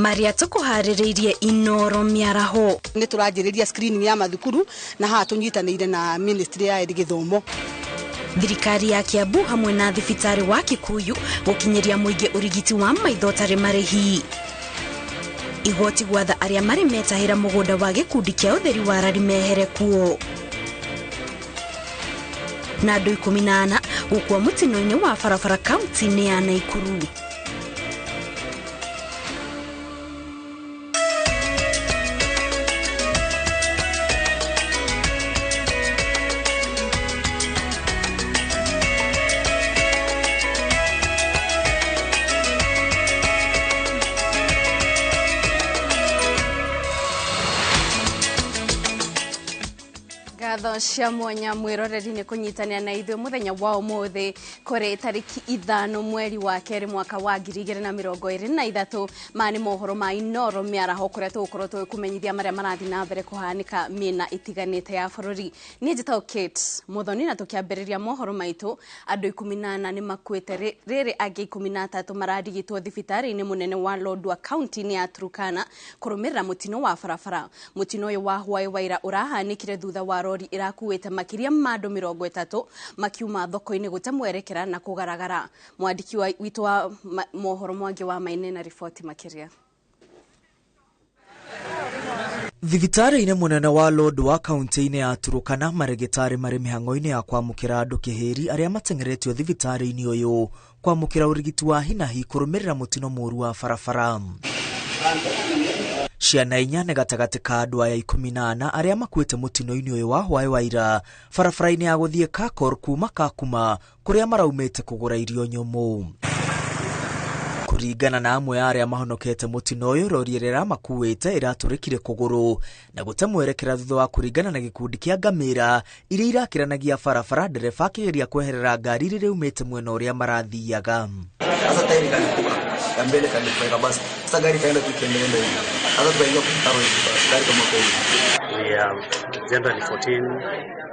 Maria tũkũharĩrĩirie Inoro mĩaraho. Nĩ tũranjĩrĩria screening ya mathukuru na haha tũnyitanĩire na ministry ya gĩthomo. Thirikari ya Kiambu hamwe na thibitarĩ wa Kikuyu gũkinyĩria mũingĩ ũrigiti wa maitho ũtarĩ marĩhi. Igoti gwatha arĩa marĩ metahĩra mũgũnda wa gĩkundi kĩa ũtheri wa rari mehere kuo. Na andũ 14 gũkua mũtino-inĩ wa barabara kaunti-inĩ ya Naikuru. Ngatho cia mwanya mwiroreri nĩ kũnyitanĩra na ithuĩ mũthenya wa ũmũthĩ kũrĩ tarĩki 5 mweri wa kerĩ mwaka wa 2023. Maya nĩ mohoro ma Inoro mĩaraho kũrĩa tũgũkorwo tũgĩkũmenyithia marĩa marathiĩ na mbere kũhanĩka mĩena ĩtiganĩte ya bũrũri. Niĩ njĩtagwo Kate Muthoni na tũkĩambĩrĩria mohoro maitũ andũ 14 nĩ makuĩte rĩrĩ angĩ 13 mararigitwo thibitarĩ-inĩ mũnene wa Lodwar kaunti-inĩ ya Turkana kũrũmĩrĩra mũtino wa barabara. Mũtino ũyũ wa hwaĩ wa ira ũrahanĩkire thutha wa rori irakuĩte makiria ma andũ 30 makiuma thoko-inĩ gũte mwerekera na kũgaragara. Mwandĩki witũ wa mohoro Mwangi wa Maine na riboti makĩria. Thibitarĩ-inĩ mũnene wa Lodwar kaunti-inĩ ya Turkana marĩgĩtarĩ marĩ mĩhang'o-inĩ ya kwamũkĩra andũ kĩhĩri arĩa mateng'eretio thibitarĩ-inĩ ũyũ kwamũkĩra ũrigiti wa hinahi kũrũmĩrĩra mũtino mũũru wa barabara. Ciana 4 nĩ gatagatĩ ka andũ aya 14 arĩa makuĩte mũtino-inĩ ũyũ wa hwaĩ wa ira barabara-inĩ ya gũthiĩ Kakor kuma Kakuma kũrĩa maraumĩte kũgũra irio nyũmũ. Kũringana na amwe a arĩa mahonokete mũtino ũyũ, rori ĩrĩa ĩramakuĩte ĩratũrĩkire kũgũrũ na gũte mwerekera thutha wa kũringana na gĩkundi kĩa ngamĩra iria irakĩranagia barabara, ndereba akĩgeria kweherera ngari rĩrĩa yumĩte mwena ũrĩa marathiaga. Sasa tairi kalipuka ya mbele kalipuka basi. Sasa gari kaenda tu ikiendelea hivi. Sasa tukaingia kwa mtaro hivi basi. Gari kama kwa hivi. We have generally 14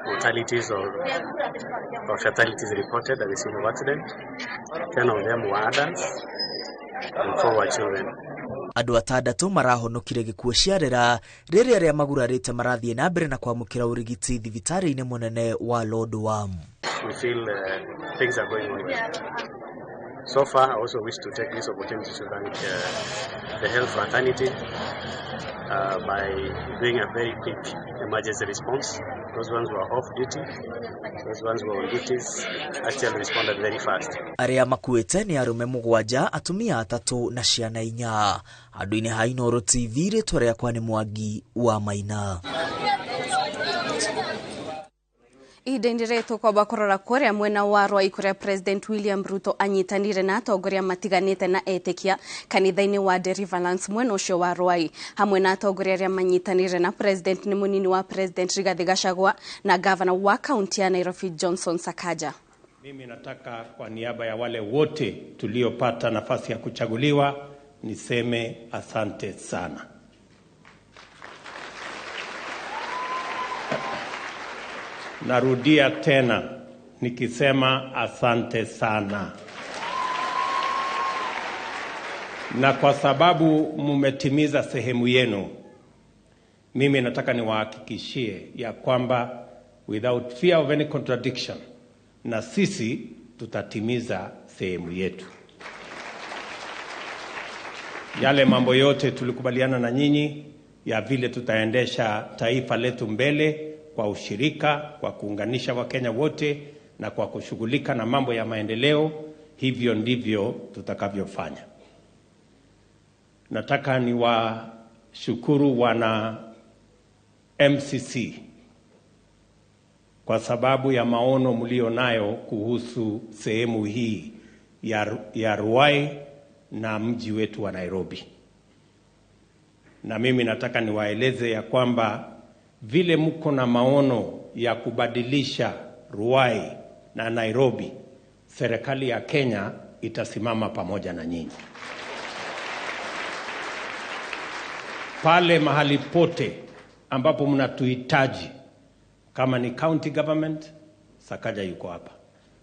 mortalities or fatalities reported at the scene of accident. 10 of them were adults and 4 were children. Andũ 6 marahonokire gĩkuũ ciarera rĩrĩa arĩa magurarĩte marathiĩ na mbere na kwamũkĩra ũrigiti thibitarĩ-inĩ mũnene wa Lodwar. We feel things are going on well. So far, I also wish to take this opportunity to thank the health fraternity by doing a very quick emergency response. Those ones who are off duty, those ones who are on duties actually responded very fast. Arĩa makuĩte nĩ arũme 7, atumia 3 na ciana 4. Andũ-inĩ ha Inoro TV, rĩtwa rĩakwa nĩ Mwangi wa Maina. Ihinda-inĩ rĩrĩ tũkwamba kũrora kũrĩa mwena wa Ruai kũrĩa President William Ruto anyitanire na atongoria matiganĩte na etĩkia kanitha-inĩ wa Deliverance mwena ũcio wa Ruai. Hamwe na atongoria arĩa manyitanire na President nĩ mũnini wa President Rigathi Gachagua na gavana wa kaunti ya Nairobi Johnson Sakaja. Mimi nataka kwa niaba ya wale wote tuliopata nafasi ya kuchaguliwa niseme asante sana. Narudia tena nikisema asante sana. Na kwa sababu mumetimiza sehemu yenu, mimi nataka niwahakikishie ya kwamba without fear of any contradiction, na sisi tutatimiza sehemu yetu. Yale mambo yote tulikubaliana na nyinyi ya vile tutaendesha taifa letu mbele kwa ushirika, kwa kuunganisha Wakenya wote na kwa kushughulika na mambo ya maendeleo, hivyo ndivyo tutakavyofanya. Nataka niwashukuru wana MCC kwa sababu ya maono mlio nayo kuhusu sehemu hii ya Ruai na mji wetu wa Nairobi. Na mimi nataka niwaeleze ya kwamba vile mko na maono ya kubadilisha Ruai na Nairobi, serikali ya Kenya itasimama pamoja na nyinyi. Pale mahali pote ambapo mnatuhitaji, kama ni county government, Sakaja yuko hapa.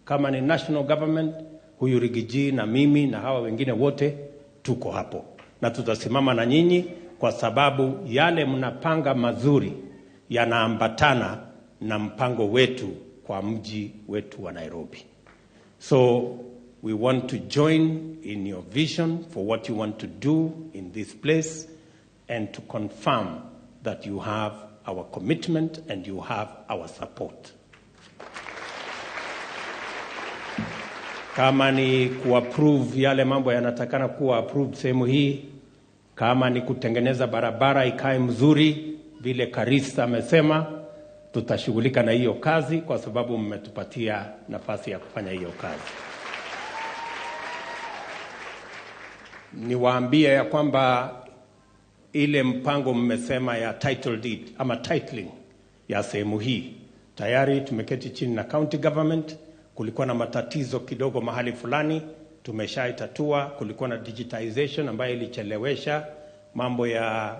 Kama ni national government, huyu Rigiji na mimi na hawa wengine wote tuko hapo. na tutasimama na nyinyi kwa sababu yale mnapanga mazuri yanaambatana na mpango wetu kwa mji wetu wa Nairobi. So we want to join in your vision for what you want to do in this place and to confirm that you have our commitment and you have our support. Kama ni kuapprove yale mambo yanatakana kuwa approved sehemu hii, kama ni kutengeneza barabara ikae mzuri vile Karisa amesema, tutashughulika na hiyo kazi kwa sababu mmetupatia nafasi ya kufanya hiyo kazi. Niwaambie ya kwamba ile mpango mmesema ya title deed ama titling ya sehemu hii, tayari tumeketi chini na county government. Kulikuwa na matatizo kidogo mahali fulani, tumeshaitatua. Kulikuwa na digitization ambayo ilichelewesha mambo ya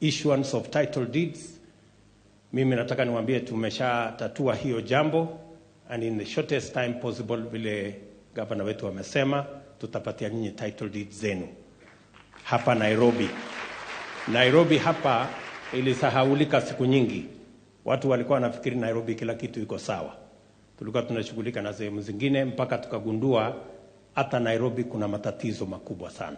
issuance of title deeds. Mimi nataka niwaambie tumeshatatua hiyo jambo, and in the shortest time possible, vile governor wetu amesema, tutapatia nyinyi title deeds zenu hapa Nairobi. Nairobi hapa ilisahaulika siku nyingi. Watu walikuwa wanafikiri Nairobi kila kitu iko sawa. Tulikuwa tunashughulika na sehemu zingine mpaka tukagundua hata Nairobi kuna matatizo makubwa sana.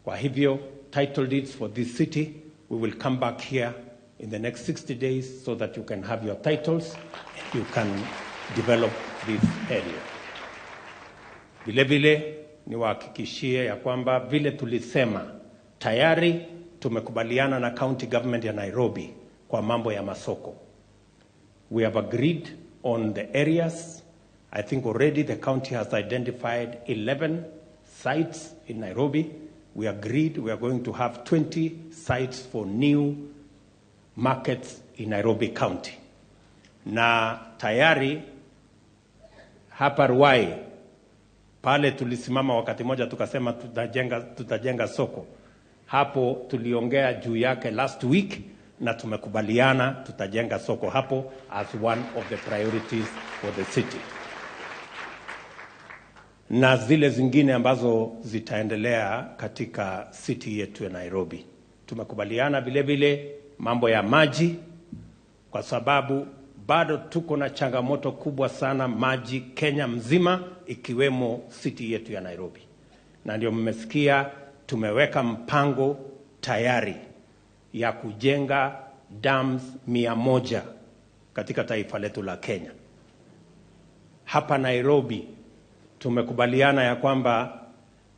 Kwa hivyo title deeds for this city, we will come back here in the next 60 days so that you can have your titles and you can develop this area. Vile vile niwahakikishie ya kwamba vile tulisema tayari tumekubaliana na county government ya Nairobi kwa mambo ya masoko. We have agreed on the areas. I think already the county has identified 11 sites in Nairobi. We agreed we are going to have 20 sites for new markets in Nairobi County. Na tayari hapa Ruai pale tulisimama wakati moja tukasema tutajenga soko. Hapo tuliongea juu yake last week na tumekubaliana tutajenga soko hapo as one of the priorities for the city. Na zile zingine ambazo zitaendelea katika city yetu ya Nairobi. Tumekubaliana vile vile mambo ya maji, kwa sababu bado tuko na changamoto kubwa sana maji Kenya mzima ikiwemo city yetu ya Nairobi. Na ndio mmesikia tumeweka mpango tayari ya kujenga dams 100 katika taifa letu la Kenya. Hapa Nairobi tumekubaliana ya kwamba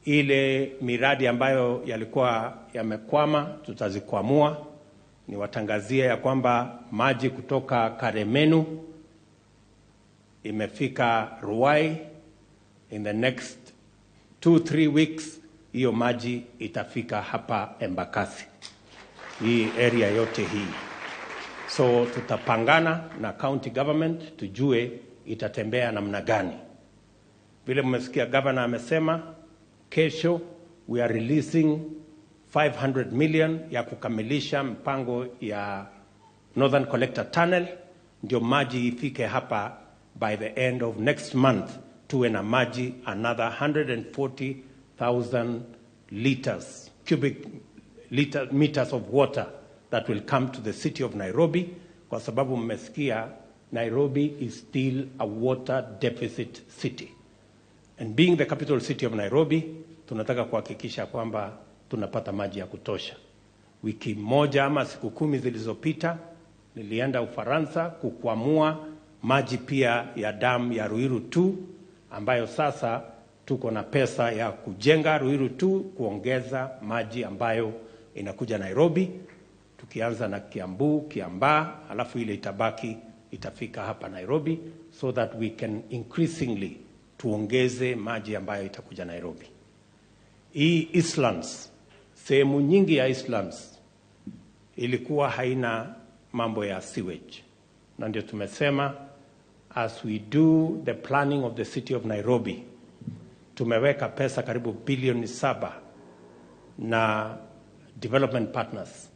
ile miradi ambayo yalikuwa yamekwama tutazikwamua. Niwatangazie ya kwamba maji kutoka Karemenu imefika Ruai. In the next 2-3 weeks hiyo maji itafika hapa Embakasi, hii area yote hii. So tutapangana na county government tujue itatembea namna gani. Vile mmesikia governor amesema kesho we are releasing 500 million ya kukamilisha mpango ya Northern Collector Tunnel, ndio maji ifike hapa by the end of next month. Tuwe na maji another 140,000 liters, cubic meters of water that will come to the city of Nairobi, kwa sababu mmesikia Nairobi is still a water deficit city. And being the capital city of Nairobi, tunataka kuhakikisha kwamba tunapata maji ya kutosha. Wiki moja ama siku 10 zilizopita nilienda Ufaransa kukwamua maji pia ya damu ya Ruiru 2, ambayo sasa tuko na pesa ya kujenga Ruiru 2 kuongeza maji ambayo inakuja Nairobi, tukianza na Kiambu, Kiambaa, alafu ile itabaki itafika hapa Nairobi, so that we can increasingly tuongeze maji ambayo itakuja Nairobi. Hii Eastlands, sehemu nyingi ya Eastlands ilikuwa haina mambo ya sewage. Na ndio tumesema as we do the planning of the city of Nairobi, tumeweka pesa karibu bilioni 7 na development partners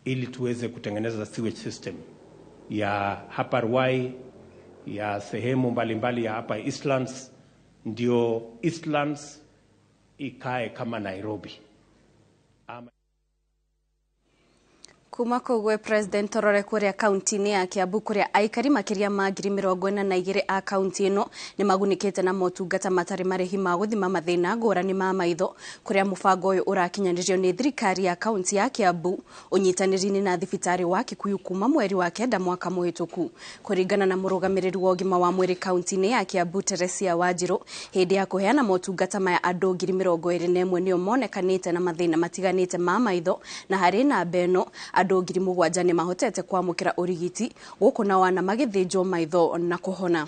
ili tuweze kutengeneza sewage system ya hapa Ruai, ya sehemu mbalimbali ya hapa Eastlands. Ndio Eastlands ikae kama Nairobi. Ama Kuma kũu gwĩ President, torore kũrĩa kaunti-inĩ ya Kiambu, kũrĩa aikari makĩria ma 42,000 a kaunti ĩno nĩ magunĩkĩte na motungata matarĩ marĩhi ma gũthima mathĩna ngũrani ma maitho, kũrĩa mũbango ũyũ ũrakinyanĩrio nĩ thirikari ya kaunti ya Kiambu ũnyitanĩri-inĩ na thibitarĩ wa Kikuyu kuma mweri wa 9 mwaka mũhĩtũku. Kũringana na mũrũgamĩrĩri wa ũgima wa mwĩrĩ kaunti-inĩ ya Kiambu, Teresia Wanjirũ, hĩndĩ ya kũheana motungata maya, andũ 21,000 nĩo monekanĩte na mathĩna matiganĩte ma maitho, na harĩ namba ĩno andũ 7,000 nĩ mahotete kwamũkĩra ũrigiti gũkũ na wana magĩthĩnjwo maitho na kũhona.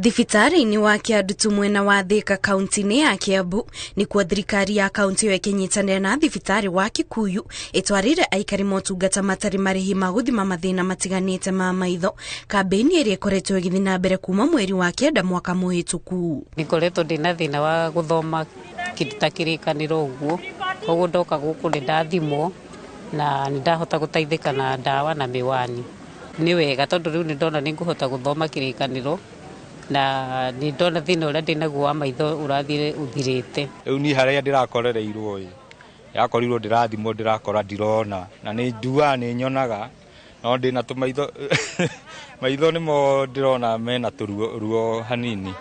Thibitarĩ-inĩ wa Kĩandutu mwena wa Thika kaunti-inĩ ya Kiambu nĩkuo thirikari ya kaunti ĩyo ĩkĩnyitanĩra na thibitarĩ wa Kikuyu ĩtwarĩire aikari motungata matarĩ marĩhi ma gũthima mathĩna matiganĩte ma maitho, kambĩini ĩrĩa ĩkoretwo ĩgĩthiĩ na mbere kuma mweri wa 9 mwaka mũhĩtũku. Ngoretwo ndĩna thĩna wa gũthoma kĩndũ ta kĩrĩkanĩro ũguo, koguo ndoka gũkũ nĩ ndathimwo na nĩ ndahota gũteithĩka na ndawa na mĩwani. Nĩ wega tondũ rĩu nĩ ndona nĩ ngũhota gũthoma kĩrĩkanĩro na nĩ ndona thĩna ũrĩa ndĩnaguo wa maitho ũrathiĩ ũthirĩte. Rĩu niĩ harĩa ndĩrakorereirwo ĩ, yakorirwo ndĩrathimwo ndĩrakora ndirona, na nĩ nduaga nĩ nyonaga, no ndĩna tũmaitho maitho nĩmo ndĩrona mena tũruo ruo hanini.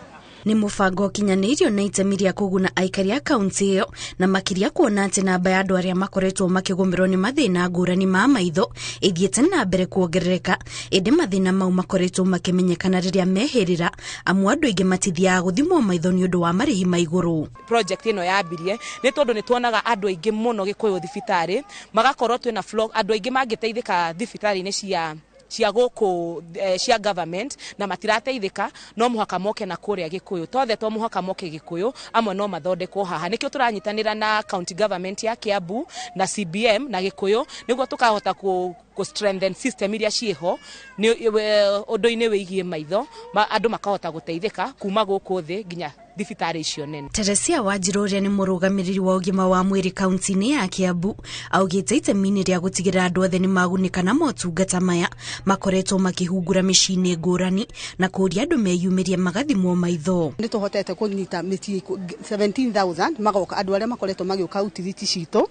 Nĩ mũbango ũkinyanĩirio na itemi rĩa kũguna aikari a kaunti ĩyo, na makĩria kuona atĩ namba ya andũ arĩa makoretwo makĩgũmĩrwo nĩ mathĩna ngũrani ma maitho ĩthiĩte na mbere kuongerereka, ĩndĩ mathĩna mau makoretwo makĩmenyekana rĩrĩa mehĩrĩra, amu andũ aingĩ matithiaga gũthimwo maitho nĩ ũndũ wa marĩhi ma igũrũ. Project ĩno yambirie nĩ tondũ nĩ tuonaga andũ aingĩ mũno Gĩkũyũ thibitarĩ, magakorwo twĩna flow, andũ aingĩ mangĩteithĩka thibitarĩ-inĩ cia gũkũ cia government na matirateithĩka, no mũhaka moke na kũrĩa Gĩkũyũ. Tothe to mũhaka moke Gĩkũyũ, amwe no mathondekwo haha. Nĩkĩo tũranyitanĩra na county government ya Kiambu na CBM na Gĩkũyũ nĩguo tũkahota ku strengthen system iria ciĩho ũndũ-inĩ wĩgiĩ maitho, andũ makahota gũteithĩka kuma gũkũ thĩ nginya thibitarĩ icio nene. Teresia Wanjirũ ũrĩa nĩ mũrũgamĩrĩri wa ũgima wa mwĩrĩ kaunti-inĩ ya Kiambu augĩte itemi-inĩ rĩa gũtigĩrĩra andũ othe nĩ magunĩka na motungata maya makoretwo makĩhungura mĩciĩ-inĩ ngũrani na kũũria andũ meyumĩrie magathimwo maitho. Nĩ tũhotete kũnyita mĩciĩ 17,000 magoka andũ arĩa makoretwo magĩũka utility citũ,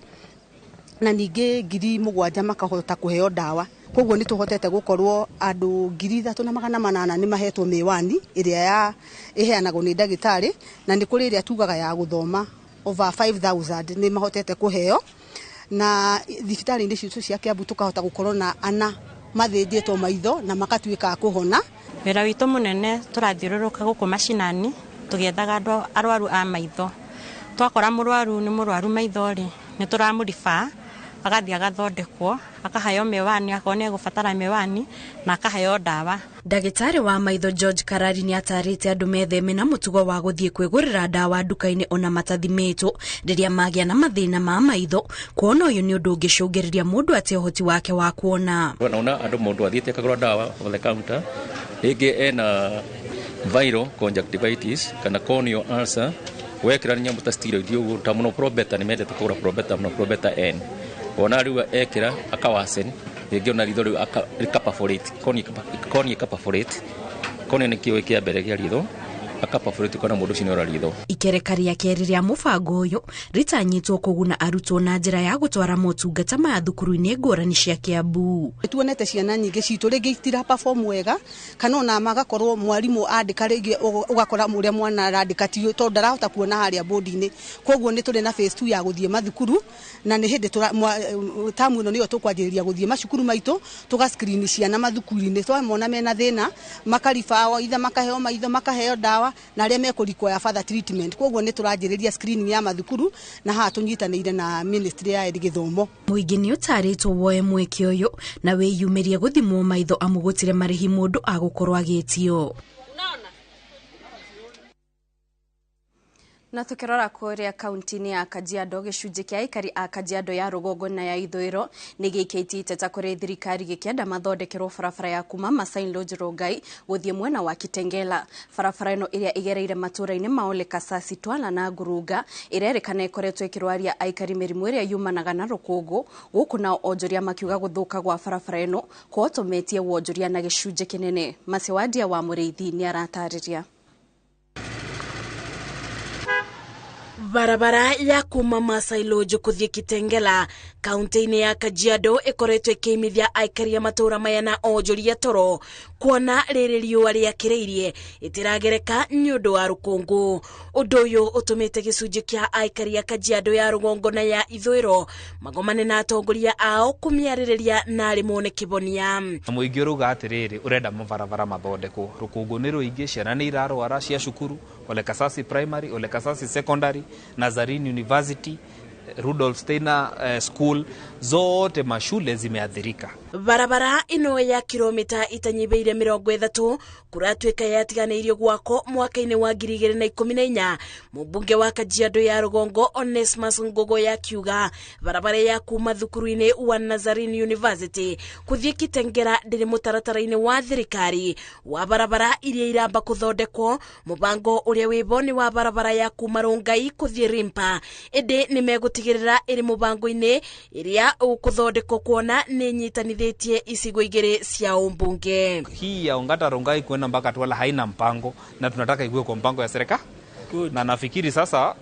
na ningĩ 7,000 makahota kũheo ndawa. Koguo nĩ tũhotete gũkorwo andũ 3,800 nĩ mahetwo mĩwani ĩrĩa ya ĩheanagwo nĩ ndagĩtarĩ, na nĩ kũrĩ ĩrĩa tugaga ya gũthoma over 5,000 nĩ mahotete kũheo, na thibitarĩ-inĩ citũ cia Kiambu tũkahota gũkorwo na ana mathĩnjĩtwo maitho na makatuĩka a kũhona. Wĩra witũ mũnene tũrathiũrũrũka gũkũ macinani tũgĩethaga andũ arwaru a maitho. Twakora mũrwaru nĩ mũrwaru maitho rĩ, nĩ tũramũribaa agathiĩ agathondekwo, akaheo mĩwani akorwo nĩ egũbatara mĩwani na akaheo ndawa. Ndagĩtarĩ wa maitho George Karari nĩ atarĩte andũ metheme na mũtugo wa gũthiĩ kwĩgũrĩra ndawa nduka-inĩ ona matathimĩtwo rĩrĩa magĩa na mathĩna ma maitho, kuona ũyũ nĩ ũndũ ũngĩcũngĩrĩria mũndũ ate ũhoti wake wa kuona. Naona andũ mũndũ athiĩte akagũra ndawa over the counter, rĩngĩ ena viral conjunctivitis kana corneal ulcer, wekĩra nyamũ ta steroid ũguo ta mũno Probeta, nĩ mendete kũgũra Probeta mũno, Probeta N. Ona rĩu ekĩra akawasen, rĩngĩ ona ritho rĩu rĩkaperforate, cornea ĩkaperforate, cornea nĩ kĩoĩ kĩa mbere kĩa ritho, akaperforate kana mũndũ ũcio nĩ ora ritho. Ikereka rĩa kerĩ rĩa mũbango ũyũ rĩtanyĩtwo kũguna arutwo na njĩra ya gũtwara motungata maya thukuru-inĩ ngũrani cia Kiambu. Tuonete ciana nyingĩ citũ rĩngĩ itira perform wega, kana ona magakorwo mwarimũ andĩka rĩngĩ ũgakora ũrĩa mwana arandĩka ti tondũ ndarahota kuona harĩa board-inĩ. Koguo nĩ tũrĩ na phase 2 ya gũthiĩ mathukuru, na nĩ hĩndĩ tamu ĩno nĩyo tũkwanjĩrĩria gũthiĩ macukuru maitũ tũga screen ciana mathukuru-inĩ, twamona mena thĩna makaribawo itha makaheo maitho makaheo ndawa na arĩa mekũrequire further treatment. Koguo nĩ tũranjĩrĩria screening ya mathukuru na haha tũnyitanĩire na ministry ya gĩthomo. Mũingĩ nĩ ũtarĩtwo woe mweke ũyũ na wĩyumĩrie gũthimwo maitho amu gũtirĩ marĩhi mũndũ agũkorwo agĩtio. Na tukirora kuria kaunti-inĩ ya Kajiado, gĩcunjĩ kĩa aikari a Kajiado ya rũgongo na ya ithũĩro nĩ gĩikĩtie iteta kũrĩ thirikari gĩkĩenda mathondekerwo barabara ya kuma Maasai Lodge Rongai gũthiĩ mwena wa Kitengela. Barabara ĩno ĩrĩa ĩgereire matũũra-inĩ ma Ole Kasasi, Twala na Ngurunga ĩrerĩkana ĩkoretwo ĩkĩrwaria aikari mĩrimũ ĩrĩa yumanaga na rũkũngũ, gũkũ nao onjoria makiuga gũthũka gwa barabara ĩno kwotometie wonjoria na gĩcunjĩ kĩnene. Masewadia wa Mũrĩithi nĩ aratarĩria. Barabara ya kuma Maasai Lodge kuthie Kitengela kaunti-inĩ ya Kajiado ĩkoretwo ĩkĩimithia aikari a matũũra maya na onjoria toro kuona rĩrĩ riũa rĩakĩrĩirie ĩtĩragereka nĩ ũndũ wa rũkũngũ. Ũndũ ũyũ ũtũmĩte gĩcunjĩ kĩa aikari a Kajiado ya rũgongo na ya ithũĩro magomane na atongoria ao kũmĩarĩrĩria na arĩ mone kĩbonia. Mũingĩ ũrauga atĩrĩrĩ, ũrenda mabarabara mathondekwo, rũkũngũ nĩ rũingĩ, ciana nĩ irarwara cia cukuru, Ole Kasasi Primary, Ole Kasasi Secondary, Nazarene University, Rudolf Steiner School, zote mashule zimeathirika. Barabara ino ya kilomita itanyibĩire 30 kũratuĩka yatiganĩirio gwako mwaka-inĩ wa 2014. Mũmbunge wa Kajiado ya rũgongo Onesmus Ngogo yakiuga barabara ya kuma thukuru-inĩ wa Nazarene University kũthiĩ Kitengera ndĩrĩ mũtaratara-inĩ wa thirikari wa barabara iria iramba kũthondekwo. Mũbango ũrĩa wĩbo nĩ wa barabara ya kuma Rongai kũthiĩ Rimpa, ĩndĩ nĩ megũtigĩrĩra ĩrĩ mũbango-inĩ ĩrĩa ũkũthondekwo kuona nĩ nyitanithĩtie icigo igĩrĩ cia umbunge. Hii ya Ongata Rongai kwenda mpaka Twala haina mpango na tunataka ikuwe kwa mpango ya serikali. Na nafikiri sasa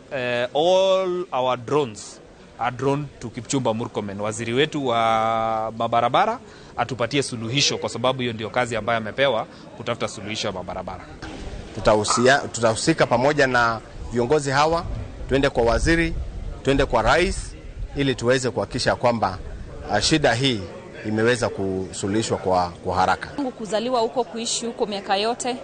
all our drones are drawn to Kipchumba Murkomen, waziri wetu wa mabarabara, atupatie suluhisho kwa sababu hiyo ndio kazi ambayo amepewa, kutafuta suluhisho ya mabarabara. Tutahusika pamoja na viongozi hawa, tuende kwa waziri, tuende kwa rais ili tuweze kuhakikisha kwamba shida hii imeweza kusuluhishwa kwa haraka. Kuzaliwa huko, kuishi huko miaka yote,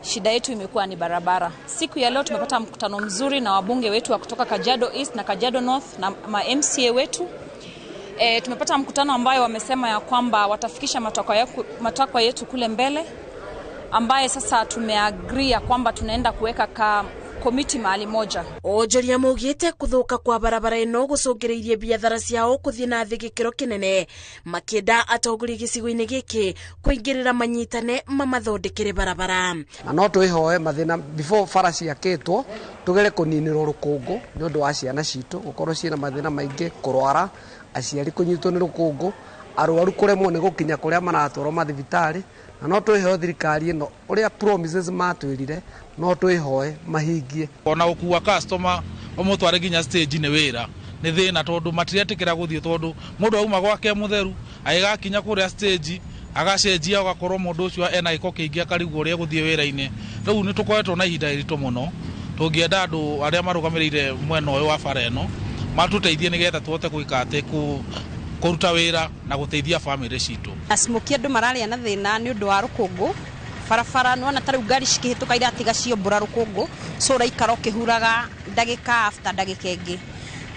shida yetu imekuwa ni barabara. Siku ya leo tumepata mkutano mzuri na wabunge wetu wa kutoka Kajiado East na Kajiado North na ma MCA wetu. Tumepata mkutano ambayo wamesema ya kwamba watafikisha matakwa yetu kule mbele, ambaye sasa tumeagree ya kwamba tunaenda kuweka komiti mahali moja. Onjoria maugĩte kũthũka kwa barabara ĩno gũcũngĩrĩirie biathara ciao kũthiĩ na thĩ gĩkĩro kĩnene, makĩenda atongoria gĩcigo-inĩ gĩkĩ kũingĩrĩra manyitane mamathondekere barabara. Na no twĩhoe mathĩna before bara ciakĩtwo tũgere kũninĩrwo rũkũngũ nĩ ũndũ wa ciana citũ gũkorwo ciĩna mathĩna maingĩ, kũrwara, aciari kũnyitwo nĩ rũkũngũ, arwaru kũremwo nĩ gũkinya kũrĩa maratwarwo mathibitarĩ. Na no twĩhoe thirikari ĩno ũrĩa promises matwĩrire no twĩhoe mahingie. Ona gũkua customer ũmũtware nginya stage nĩ wĩra nĩ thĩna, tondũ matiretĩkĩra gũthiĩ, tondũ mũndũ auma gwake mũtheru agĩgakinya kũrĩa stage agacenjia, ũgakorwo mũndũ ũcio ena gĩko kĩingĩ akarigwo ũrĩa gũthiĩ wĩra-inĩ. Rĩu nĩ tũkoretwo na ihinda iritũ mũno, tũngĩenda andũ arĩa marũgamĩrĩire mwena ũyũ wa bara ĩno matũteithie nĩgetha tũhote gwĩka atĩ kũruta wĩra na gũteithia famĩlĩ citũ. Smokie andũ mararĩa na thĩna nĩ ũndũ wa rũkũngũ barabara, nĩwona ta rĩu ngari cikĩhĩtũka iratiga ciombũra rũkũngũ, so ũraikara ũkĩhuraga ndagĩka after ndagĩka ĩngĩ,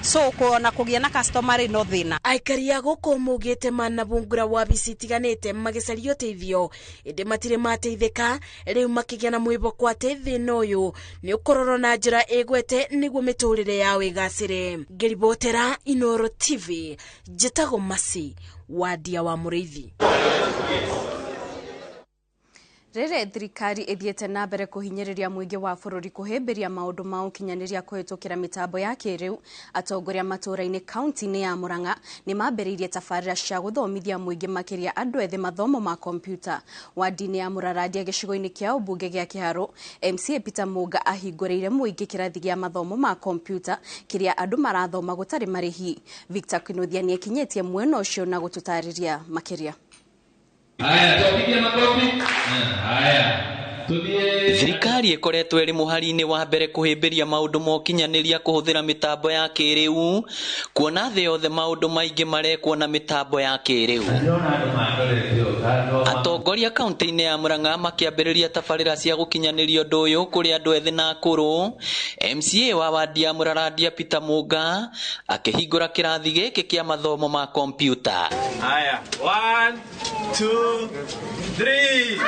so kuona kũgĩa na customer rĩ no thĩna. Aikari a gũkũ maugĩte manabungura wabici itiganĩte magĩcaria ũteithio, ĩndĩ matirĩ mateithĩka. Rĩu makĩgĩa na mwĩhoko atĩ thĩna ũyũ nĩ ũkũrorwo na njĩra ĩgwete nĩguo mĩtũrĩre yao ĩgacĩre. Ngĩribotera Inooro TV, njĩtagwo Masi Wadia wa Mũrĩithi. Rĩrĩ thirikari ĩthiĩte na mbere kũhinyĩrĩria mũingĩ wa bũrũri kũhĩmbĩria maũndũ ma ũkinyanĩria kũhĩtũkĩra mĩtambo ya kĩrĩu, atongoria matũũra-inĩ kaunti-inĩ ya Murang'a nĩ mambĩrĩirie tabarĩra cia gũthomithia mũingĩ makĩria andũ ethĩ mathomo ma kompiuta. Wadi-inĩ ya Mũrarandia gĩcigo-inĩ kĩa ũmbunge gĩa Kĩharũ, MCA Peter Mũnga ahingũrĩire mũingĩ kĩrathi gĩa mathomo ma kompiuta kĩrĩa andũ marathoma gũtarĩ marĩhi. Victor Kinuthia nĩekinyĩtie mwena ũcio na gũtũtarĩria makĩria. Haya, tupigie makofi. Haya. Thirikari ĩkoretwo ĩrĩ mũhari-inĩ wa mbere kũhĩmbĩria maũndũ ma ũkinyanĩria kũhũthĩra mĩtambo ya kĩrĩu, kuona thĩ yothe maũndũ maingĩ marekwo na mĩtambo ya kĩrĩu. Atongoria kaunti-inĩ ya Murang'a makĩambĩrĩria tabarĩra cia gũkinyanĩria ũndũ ũyũ kũrĩ andũ ethĩ na akũrũ. MCA wa wadi ya Mũrarandia Peter Mũnga akĩhingũra kĩrathi gĩkĩ kĩa mathomo ma kompiuta. Haya, 1 2 3.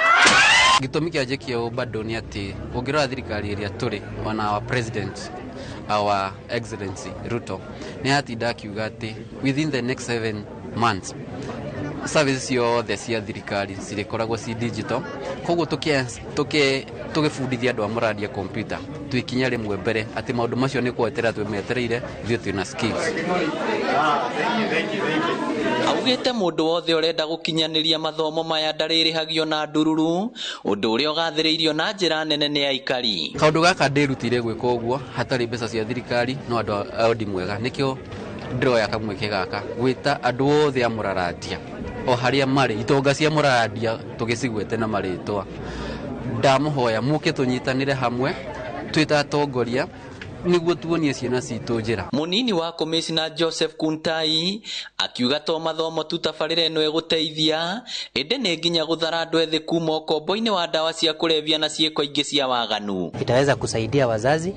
Gĩtũmi kĩa njĩke ũũ bado nĩ atĩ ũngĩrora thirikari ĩrĩa tũrĩ, ona our president, our excellency Ruto, nĩ atinda akiuga atĩ within the next 7 months service ciothe cia thirikari cirĩkoragwo ci digital. Koguo tũgĩbundithia andũ a Mũrandia computer, Twĩ ikinya rĩmwe mbere atĩ maũndũ macio nĩ kweterera twĩmetereire ithuĩ twĩna skills. Augĩte mũndũ wothe ũrenda gũkinyanĩria mathomo maya ndarĩrĩhagio na ndururu, ũndũ ũrĩa ũgathĩrĩirio na njĩra nene nĩ aikari. Kaũndũ gaka ndĩrutire gwĩka ũguo hatarĩ mbeca cia thirikari no andũ a wendi mwega, nĩkĩo ndĩroya kamweke gaka gwĩta andũ othe a Mũrarandia o harĩa marĩ, itonga cia Mũrarandia tũgĩcigwete na marĩtwa. Ndamũhoya mũke tũnyitanĩre hamwe twĩ ta atongoria nĩguo tuonie ciana citũ njĩra. Mũnini wa komĩcina Joseph Kuntai akiuga to mathomo tu tabarĩra ĩno ĩgũteithia, ĩndĩ nĩ nginya gũthara andũ ethĩ kuma ũkombo-inĩ wa ndawa cia kũrebia na ciĩko ingĩ cia waganu. Itaweza kusaidia wazazi,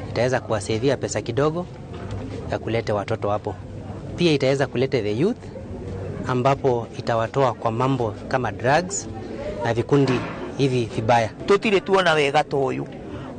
itaweza kuwasaidia pesa kidogo ya kuleta watoto hapo. Pia itaweza kuleta the youth ambapo itawatoa kwa mambo kama drugs na vikundi hivi vibaya. Tutire tuona wega ta ũyũ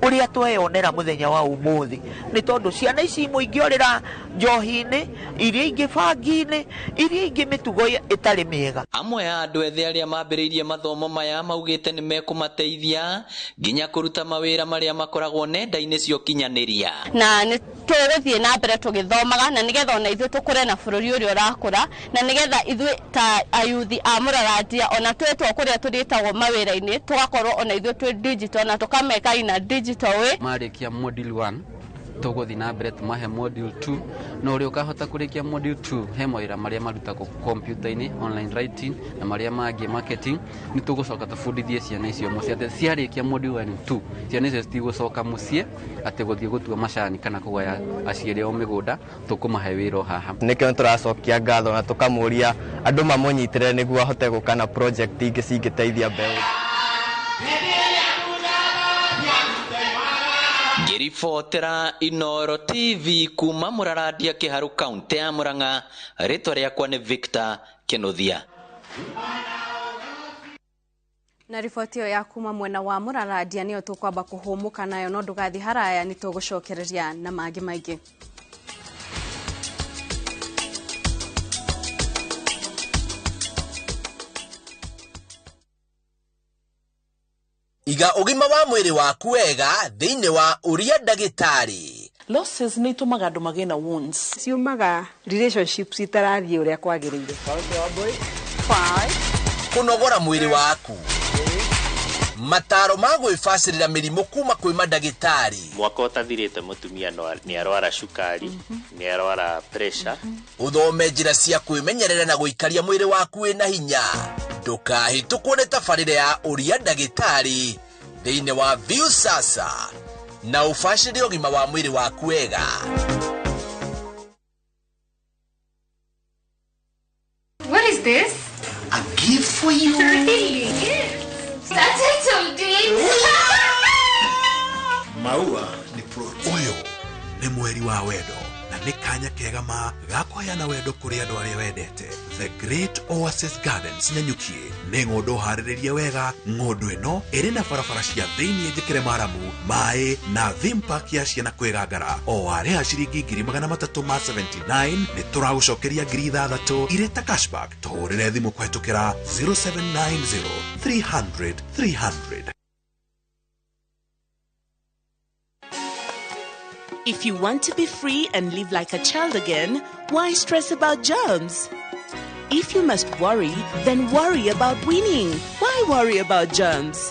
ũrĩa tweyonera mũthenya wa ũmũthĩ, nĩ tondũ ciana ici imwe ingĩorĩra njohi-inĩ, iria ingĩ bangi-inĩ, iria ingĩ mĩtugo ĩtarĩ mĩega. Amwe a andũ ethĩ arĩa mambĩrĩirie mathomo maya maugĩte nĩ mekũmateithia nginya kũruta mawĩra marĩa makoragwo nenda-inĩ cia ũkinyanĩria. Na nĩ tũgũthiĩ na mbere tũgĩthomaga na nĩgetha ona ithuĩ tũkũre na bũrũri ũrĩa ũrakũra, na nĩgetha ithuĩ ta ayuthi a Mũrarandia ona twĩtwo kũrĩa tũrĩtagwo mawĩra-inĩ tũgakorwo ona ithuĩ twĩ digital na tũkameka ina digital way. Marĩkia module 1 tũgũthiĩ na mbere tũmahe module 2, na ũrĩa ũkahota kũrĩkia module 2 he mawĩra marĩa marutagwo kompiuta-inĩ, online writing na marĩa mangĩ marketing, nĩ tũgũcoka tũbundithie ciana icio mũciĩ atĩ ciarĩkia module 1 2 ciana icio citigũcoka mũciĩ atĩ gũthiĩ gũtua macani kana kũgaya aciari ao mĩgũnda, tũkũmahe wĩra o haha. Nĩkĩo tũracokia ngatho na tũkamũria andũ mamũnyitĩre nĩguo ahote gũka na project ingĩ cingĩteithia mbeũ. Ngĩribotera Inooro TV kuma Mũrarandia Kĩharũ kaunti ya Murang'a, rĩtwa rĩakwa nĩ Victor Kĩnuthia. Na riboti ĩyo ya kuma mwena wa Mũrarandia nĩyo tũkwamba kũhũmũka nayo, no ndũgathiĩ haraya nĩ tũgũcokereria na mangĩ maingĩ. Iga ũgima wa mwĩrĩ waku wega thĩinĩ wa ũria ndagĩtarĩ. Losses nĩ itũmaga andũ magĩe na wounds. Ciumaga relationships itarathiĩ ũrĩa kwagĩrĩire. Kũnogora mwĩrĩ waku, mataro ma gwĩbacĩrĩra mĩrimũ kuma kwĩ mandagĩtarĩ. Mwaka ũtathirĩte mũtumia nĩ arwara cukari, nĩ arwara pressure. Ũthome njĩra cia kwĩmenyerera na gũikaria mwĩrĩ waku wĩna hinya. Ndũkahĩtũkwo nĩ tabarĩra ya ũria ndagĩtarĩ thĩinĩ wa Viusasa na ũbacĩrĩre ũgima wa mwĩrĩ waku wega. What is this? A gift for you. Really? That's it, Maua ni pro. Ũyũ nĩ mweri wa wendo na nĩ kanya kega ma ga kũheana wendo kũrĩ andũ arĩa wendete. The Great Oasis Gardens Nanyuki nĩ ng'ũndũ harĩrĩrie wega. Ng'ũndũ ĩno ĩrĩ na barabara cia thĩinĩ njĩkĩre maramu, maĩ na theme park ya ciana kwĩgangara. O warĩha ciringi 379 nĩ tũragũcokeria 6,000 irĩ ta cashback. Tũhũrĩre thimũ kũhetũkĩra 0790 300 300. If you want to be free and live like a child again, why stress about germs? If you must worry, then worry about winning. Why worry about germs?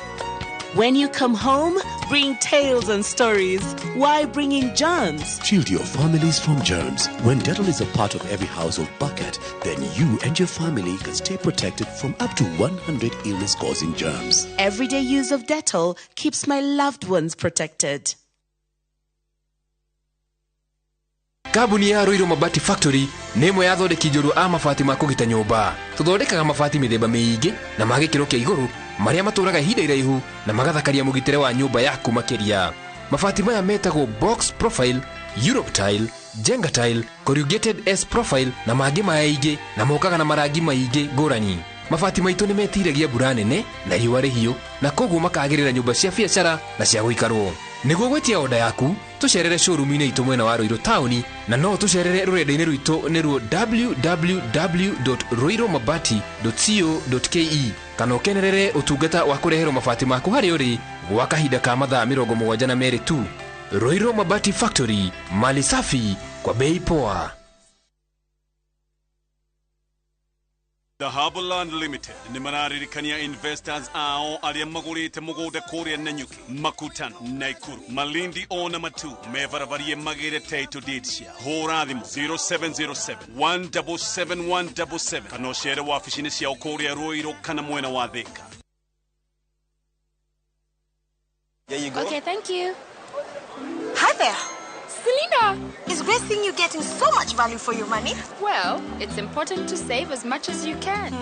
When you come home, bring tales and stories. Why bring in germs? Shield your families from germs. When Dettol is a part of every household bucket, then you and your family can stay protected from up to 100 illness-causing germs. Everyday use of Dettol keeps my loved ones protected. Kambuni ya Ruiru Mabati Factory nĩ ĩmwe ya athondeki njorua a mabati ma kũgita nyũmba. Tũthondekaga mabati mĩthemba mĩingĩ na ma gĩkĩro kĩa igũrũ marĩa matũraga ihinda iraihu na magathakaria mũgitĩre wa nyũmba yaku makĩria. Mabati maya metagwo box profile, Europe tile, Jenga tile, corrugated S profile na mangĩ maingĩ, na mokaga na marangi maingĩ ngũrani. Mabati maitũ nĩ metiragia mbura nene na riũa rĩhiũ, na koguo makagĩrĩra nyũmba cia biacara na cia gũikarwo. Nĩguo gwĩtia oda yaku, tũcerere showroom-inĩ itũ mwena wa Ruiru taũni, na no tũcerere rũrenda-inĩ rwitũ nĩruo www.ruirumabati.co.ke, kana ũkenerere ũtungata wa kũreherwo mabati maku harĩa ũrĩ Gwa kahinda ka mathaa 72 tu. Ruiru Mabati Factory, mali safi kwa bei poa. Dhahabu Land Limited nĩ mararirikania investors ao arĩa magũrĩte mũgũnda kũrĩa Nanyuki, Makutano, Naikuru, Malindi ona Matu mebarabariĩ magĩre title deed cia. Hũra thimũ 0707 177 177 kana ũcere wabici-inĩ ciao kũrĩa Ruiru kana mwena wa Thika. There you go. Okay, thank you. Hi there. Selena! It's great seeing you getting so much value for your money. Well, it's important to save as much as you can.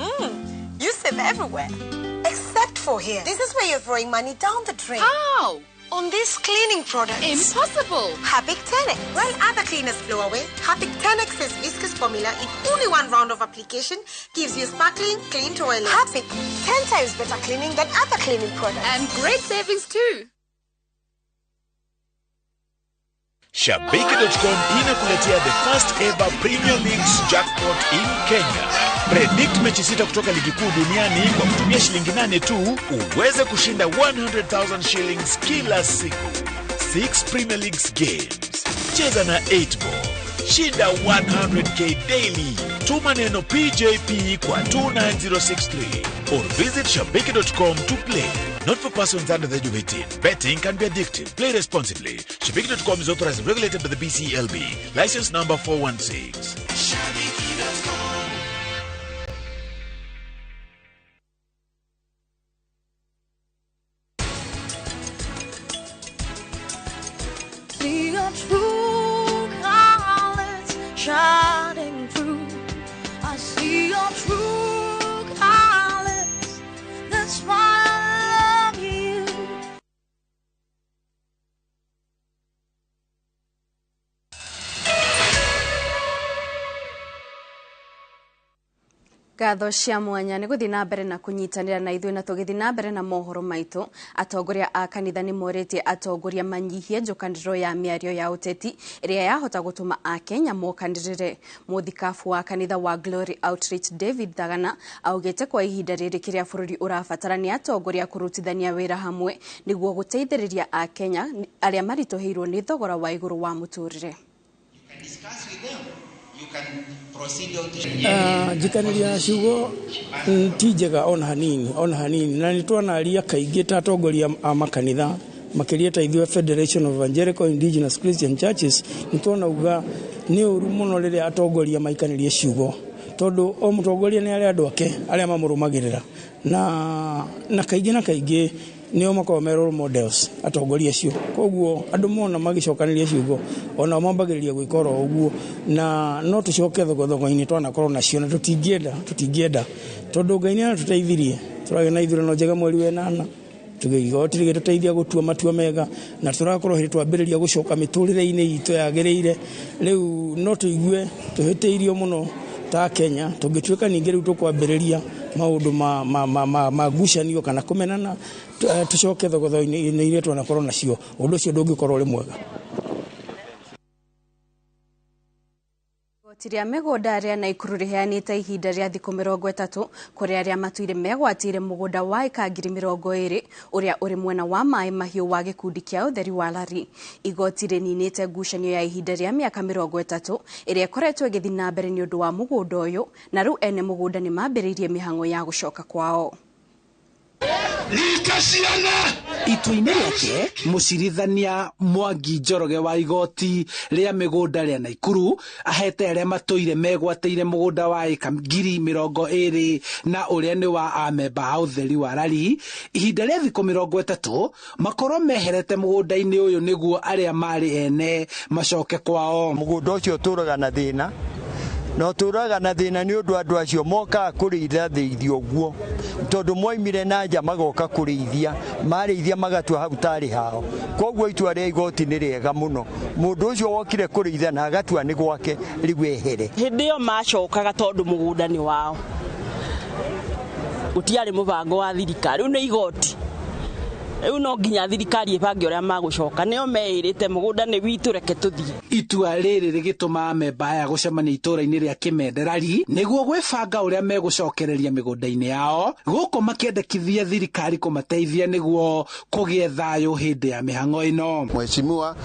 You save everywhere, except for here. This is where you're throwing money down the drain. How? On these cleaning products. Impossible! Harpic 10X. While other cleaners blow away, Harpic 10X's viscous formula in only one round of application gives you sparkling, clean toilet. Harpic, 10 times better cleaning than other cleaning products. And great savings too. Shabiki.com inakuletea the first ever Premier League's jackpot in Kenya. Predict mechi 6 kutoka ligi kuu duniani kwa kutumia shilingi 8 tu uweze kushinda 100,000 shillings kila siku. 6 Premier Leagues games. Cheza na 8 ball. Shinda 100k daily. Tuma neno PJP kwa 29063 or visit shabiki.com to play. Not for persons under the age of 18. Betting can be addictive. Play responsibly. Shabiki.com is authorized and regulated by the BCLB. License number 416. Shabiki.com. See your true colors shining through. I see your true colors. That's why I love you. Ngatho cia mwanya nĩ gũthiĩ na mbere na kũnyitanĩra na ithuĩ na tũgĩthiĩ na mbere na mohoro maitũ. Atongoria a kanitha nĩ morĩtie atongoria manyihie njũkanĩrĩro ya mĩario ya ũteti ĩrĩa yahota gũtũma akenya mokanĩrĩre. Mũthikabu wa kanitha wa Glory Outreach David Thagana augĩte kwa ihinda rĩrĩ kĩrĩa bũrũri ũrabatara nĩ atongoria kũrutithania wĩra hamwe nĩguo gũteithĩrĩria akenya arĩa maritũhĩirwo nĩ thogora wa igũrũ wa mũtũrĩre. Njikaniria ciugo ti njega ona hanini na nĩ twanaria kaingĩ ta atongoria a makanitha makĩria ta ithuĩ Federation of Evangelical Indigenous Christian Churches nĩ twanauga nĩ ũru mũno rĩrĩa atongoria maikanĩrie ciugo tondũ o mũtongoria nĩ arĩa andũ ake arĩa mamũrũmagĩrĩra na kaingĩ na kaingĩ nĩo makoragwo me role models atongoria acio. Koguo andũ mona magĩcokanĩria ciugo onao mambagĩrĩria gwĩka oro ũguo na no tũcoke thogothogo-inĩ twanakorwo nacio na tũtingĩenda tondũ Ngai nĩ aratũteithirie tũragĩa na ithurano njega mweri wa 8 igoti rĩgĩtũteithia gũtua matua mega na tũrakorwo hĩndĩ twambĩrĩria gũcoka mĩtũrĩre-inĩ itũ yagĩrĩire. Rĩu no tũigue tũhĩtĩirio mũno ta Kenya tũngĩtuĩka ningĩ rĩu tũkwambĩrĩria maũndũ ma ngucanio kana kũmenana tũcoke thogotho-inĩ iria twanakorwo nacio ũndũ ũcio ndũngĩkorwo ũrĩ mwega. Igoti rĩa mĩgũnda rĩa Naikuru rĩheanĩte ihinda rĩa thikũ 30 kũrĩ arĩa matuire megwatĩire mũgũnda wa ĩka 20,000 ũrĩa ũrĩ mwena wa Maĩ Mahiũ wa gĩkundi kĩa ũtheri wa Lari. Igoti rĩninĩte ngucanio ya ihinda rĩa mĩaka 30 ĩrĩa ĩkoretwo ĩgĩthiĩ na mbere nĩ ũndũ wa mũgũnda ũyũ na rĩu ene mũgũnda nĩ mambĩrĩirie mĩhang'o ya gũcoka kwao. Itua-inĩ rĩake mũcirithania Mwangi Njoroge wa igoti rĩa mĩgũnda rĩa Naikuru ahete arĩa matũire megwatĩire mũgũnda wa ĩka 20,000 na ũrĩa nĩ wa amemba a ũtheri wa Lari ihinda rĩa thikũ 30 makorwo meherete mũgũnda-inĩ ũyũ nĩguo arĩa marĩ ene macoke kwao. Mũgũnda ũcio ũtũraga na thĩna na ũtũraga na thĩna nĩ ũndũ andũ acio mokaga kũrĩithia thĩithia ũguo tondũ moimire na nja magoka kũrĩithia marĩithia magatua hau tarĩ hao. Koguo itua rĩa igoti nĩ rĩega mũno mũndũ ũcio wokire kũrĩithia na agatua nĩ gwake rĩu ehere. Hĩndĩ ĩyo macokaga tondũ mũgũnda nĩ wao gũtiarĩ mũbango wa thirikari rĩu nĩ igoti Rĩu no nginya thirikari ĩbange ũrĩa magũcoka, nĩo meĩrĩte mũgũnda nĩ witũ, reke tũthiĩ. Itua rĩrĩ rĩgĩtũma amemba aya gũcemania itũũra-inĩ rĩa Kĩmenderari nĩguo gwĩbanga ũrĩa megũcokereria mĩgũnda-inĩ yao, gũkũ makĩendekithia thirikari kũmateithia nĩguo kũgĩe thayũ hĩndĩ ya mĩhang'o ĩno. Mheshimiwa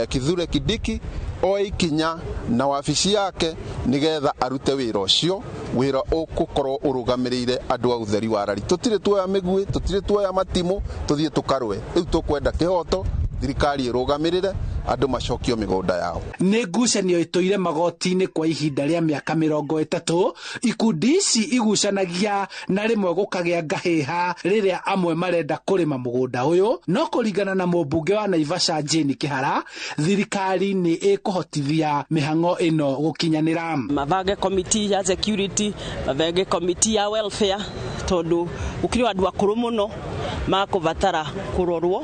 Kithure Kindiki oe ikinya na wabici yake nigetha arute wĩra ũcio, wĩra ũgũkorwo ũrũgamĩrĩire andũ a ũtheri wa rari. Tũtirĩ tuoya mĩguĩ, tũtirĩ tuoya matimũ, tũthiĩ tũkarũe. Rĩu tũkwenda kĩhoto, thirikari ĩrũgamĩrĩre andũ macokio mĩgũnda yao. Nĩ ngucanio ĩtũire magoti-inĩ kwa ihinda rĩa mĩaka 30. Ikundi ici igucanagia na rĩmwe gũkagĩa ngahĩha rĩrĩa amwe marenda kũrĩma mũgũnda ũyũ, no kũringana na mũmbunge wa Naivasha Jane Kĩhara, thirikari nĩ ĩkũhotithia mĩhang'o ĩno gũkinyanĩra. Mabange committee ya security, mabange committee ya welfare, tondũ gũkĩrĩ andũ akũrũ mũno makũbatara kũrorwo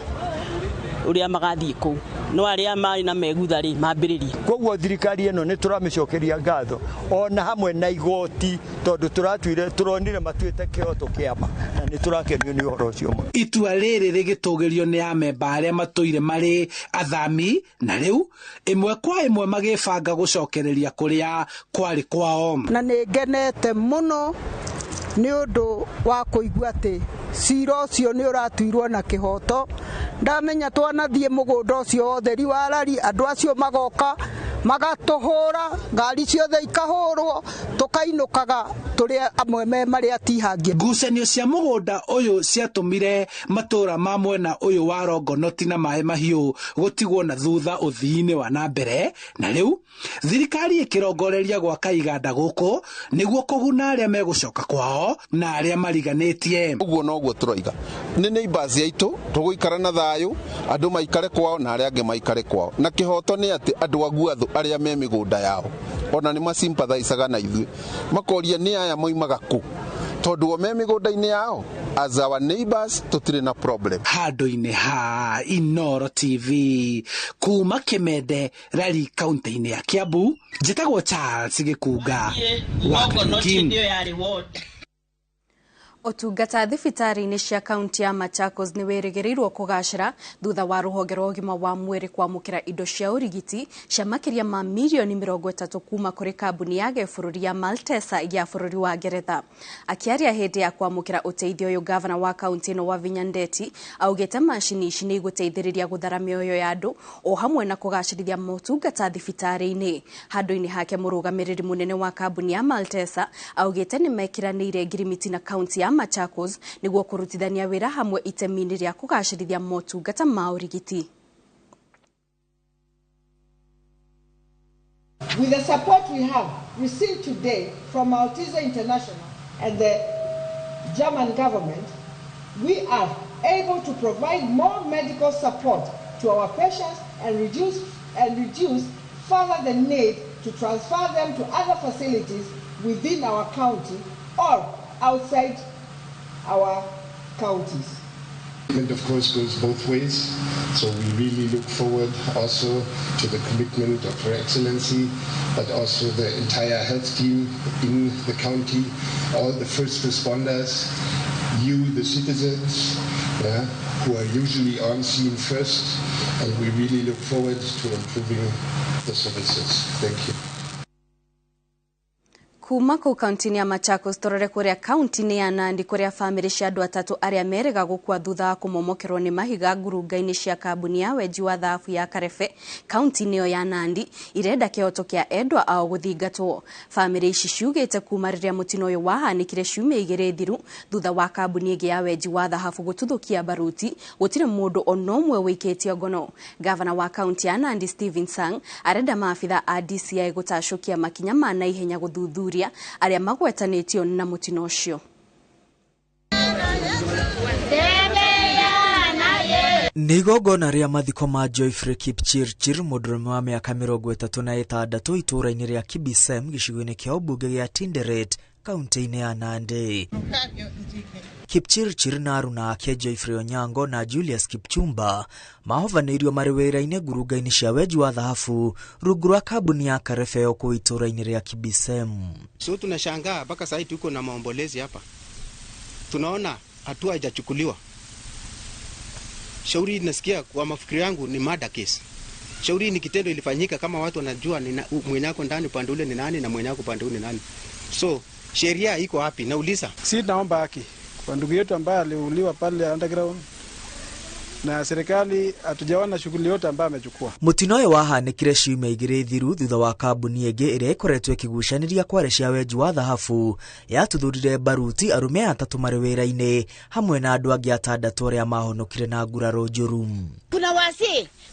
ũrĩa magathiĩ kũu, no arĩa marĩ na megutha rĩ mambĩrĩrie. Koguo thirikari ĩno nĩ tũramĩcokeria ngatho ona hamwe na igoti, tondũ tũratuire tũronire matuĩte kĩhoto kĩama na nĩ tũrakenio nĩ ũhoro ũcio mũno. Itua rĩrĩ rĩgĩtũgĩrio nĩ amemba arĩa matũire marĩ athami, na rĩu ĩmwe kwa ĩmwe magĩbanga gũcokereria kũrĩa kwarĩ kwao. Na nĩ ngenete mũno nĩ ũndũ wa kũigua atĩ cira ũcio nĩ ũratuirwo na kĩhoto. Ndamenya twanathiĩ mũgũnda ũcio ũtheri wa rari, andũ acio magoka magatũhũra, ngari ciothe ikahũrwo, tũkainũkaga tũrĩ amwe me marĩa atihangie. Ngucanio cia mũgũnda ũyũ ciatũmire matũũra ma mwena ũyũ wa Rongonoti na Maĩ Mahiũ gũtigwo na thutha ũthii-inĩ wa na mbere, na rĩu thirikari ĩkĩrongoreria gwaka iganda gũkũ nĩguo kũguna arĩa megũcoka kwao na arĩa mariganĩtie. Ũguo noguo tũroiga, nĩ neighbors aitũ, tũgũikara na thayũ, andũ maikare kwao na arĩa angĩ maikare kwao, na kĩhoto nĩ atĩ andũ a Guathu arĩa me mĩgũnda yao ona nĩ masympathaicaga na ithuĩ, makoria nĩ aya moimaga kũ, tondũ o me mĩgũnda-inĩ yao. As our neighbors tũtirĩ na problem. Handũ-inĩ ha Inooro TV kuma Kĩmende Rari kaunti-inĩ ya Kiambu, njĩtagwo Charles Gĩkunga wa Kariuki. Ũtungata thibitarĩ-inĩ cia kaunti ya Machakos nĩ wĩrĩgĩrĩirwo kũgacĩra thutha wa rũhonge rwa ũgima wa mwĩrĩ kwamũkĩra indo cia ũrigiti cia makĩria ma mirioni 30 kuma kũrĩ kambuni ya gĩbũrũri ya Maltesa ya bũrũri wa Ngeretha. Akĩaria hĩndĩ ya kwamũkĩra ũteithio ũyũ, gavana wa kaunti ĩno Wavinya Ndeti augĩte macini ici nĩ igũteithĩrĩria gũthara mĩoyo ya andũ o hamwe na kũgacĩrithia motungata thibitarĩ-inĩ. Handũ-inĩ hake, mũrũgamĩrĩri mũnene wa kambuni ya Maltesa augĩte nĩ mekĩranĩire ngirimiti na kaunti ya Machakos nĩguo kũrutithania wĩra hamwe itemi-inĩ rĩa kũgacĩrithia motungata ma ũrigiti. With the support we have received today from Malteser International and the German government, we are able to provide more medical support to our patients and reduce further the need to transfer them to other facilities within our county or outside our counties. And of course goes both ways, so we really look forward also to the commitment of Her Excellency, but also the entire health team in the county, all the first responders, you, the citizens, who are usually on scene first, and we really look forward to improving the services. Thank you. Kuma kũu kaunti-inĩ ya Machakos tũrore kũrĩa kaunti-inĩ ya Nandi kũrĩa bamĩrĩ cia andũ atatũ arĩa merĩga gũkua thutha wa kũmomokerwo nĩ mahiga ngurunga-inĩ cia kambuni ya wenji wa thahabu ya Karebe kaunti-inĩ ĩyo ya Nandi irenda kĩhoto kĩa endwa ao gũthingatwo. Bamĩrĩ ici ciugĩte kuma rĩrĩa mũtino ũyũ wahanĩkire ciumia 2 thiru thutha wa kambuni ĩngĩ ya wenji wa thahabu gũtuthũkia baruti gũtirĩ mũndũ ona ũmwe wĩikĩtio ngono. Gavana wa kaunti ya Nandi Stephen Sang arenda maabitha a DCI gũtacũkia makinya ma naihenya gũthuthuria arĩa magwetanĩtio na mũtino ũcio. Nĩ igongona rĩa mathiko ma Joyfrey Kipchirchir, mũndũrũme wa mĩaka 36 itũũra-inĩ rĩa Kibisem gĩcigo-inĩ kĩa ũmbunge gĩa Tinderet kaunti-inĩ ya Nandi. Kipchirchir na aruna ake Joyfrey Onyango na Julius Kipchumba mahovanĩirio marĩ wĩra-inĩ ngurunga-inĩ cia wenji wa thahabu rungu rwa kambuni ya Karebe kũu itũũra-inĩ rĩa Kibisem. So tunashangaa mpaka sasa tuko na maombolezi hapa, tunaona hatua haijachukuliwa. Shauri nasikia kwa mafikiri yangu ni murder case. Shauri ni kitendo ilifanyika kama watu wanajua mwenyako ndani upande ule ni nani na mwenyako upande ule ni nani. So sheria iko wapi? Nauliza. Si naomba haki kwa ndugu yetu ambaye aliuliwa pale underground, na serikali hatujaona shughuli yote ambayo amechukua. Mutino ũyũ wahanĩkire ciumia igĩrĩ thiru thutha wa kambuni ĩngĩ ĩrĩa ĩkoretwo ĩkĩgucanĩria kware cia wenji wa thahabu yatuthurire baruti arũme atatũ marĩ wĩra-inĩ hamwe na andũ angĩ atandatũ arĩa mahonokire na nguraro njũru.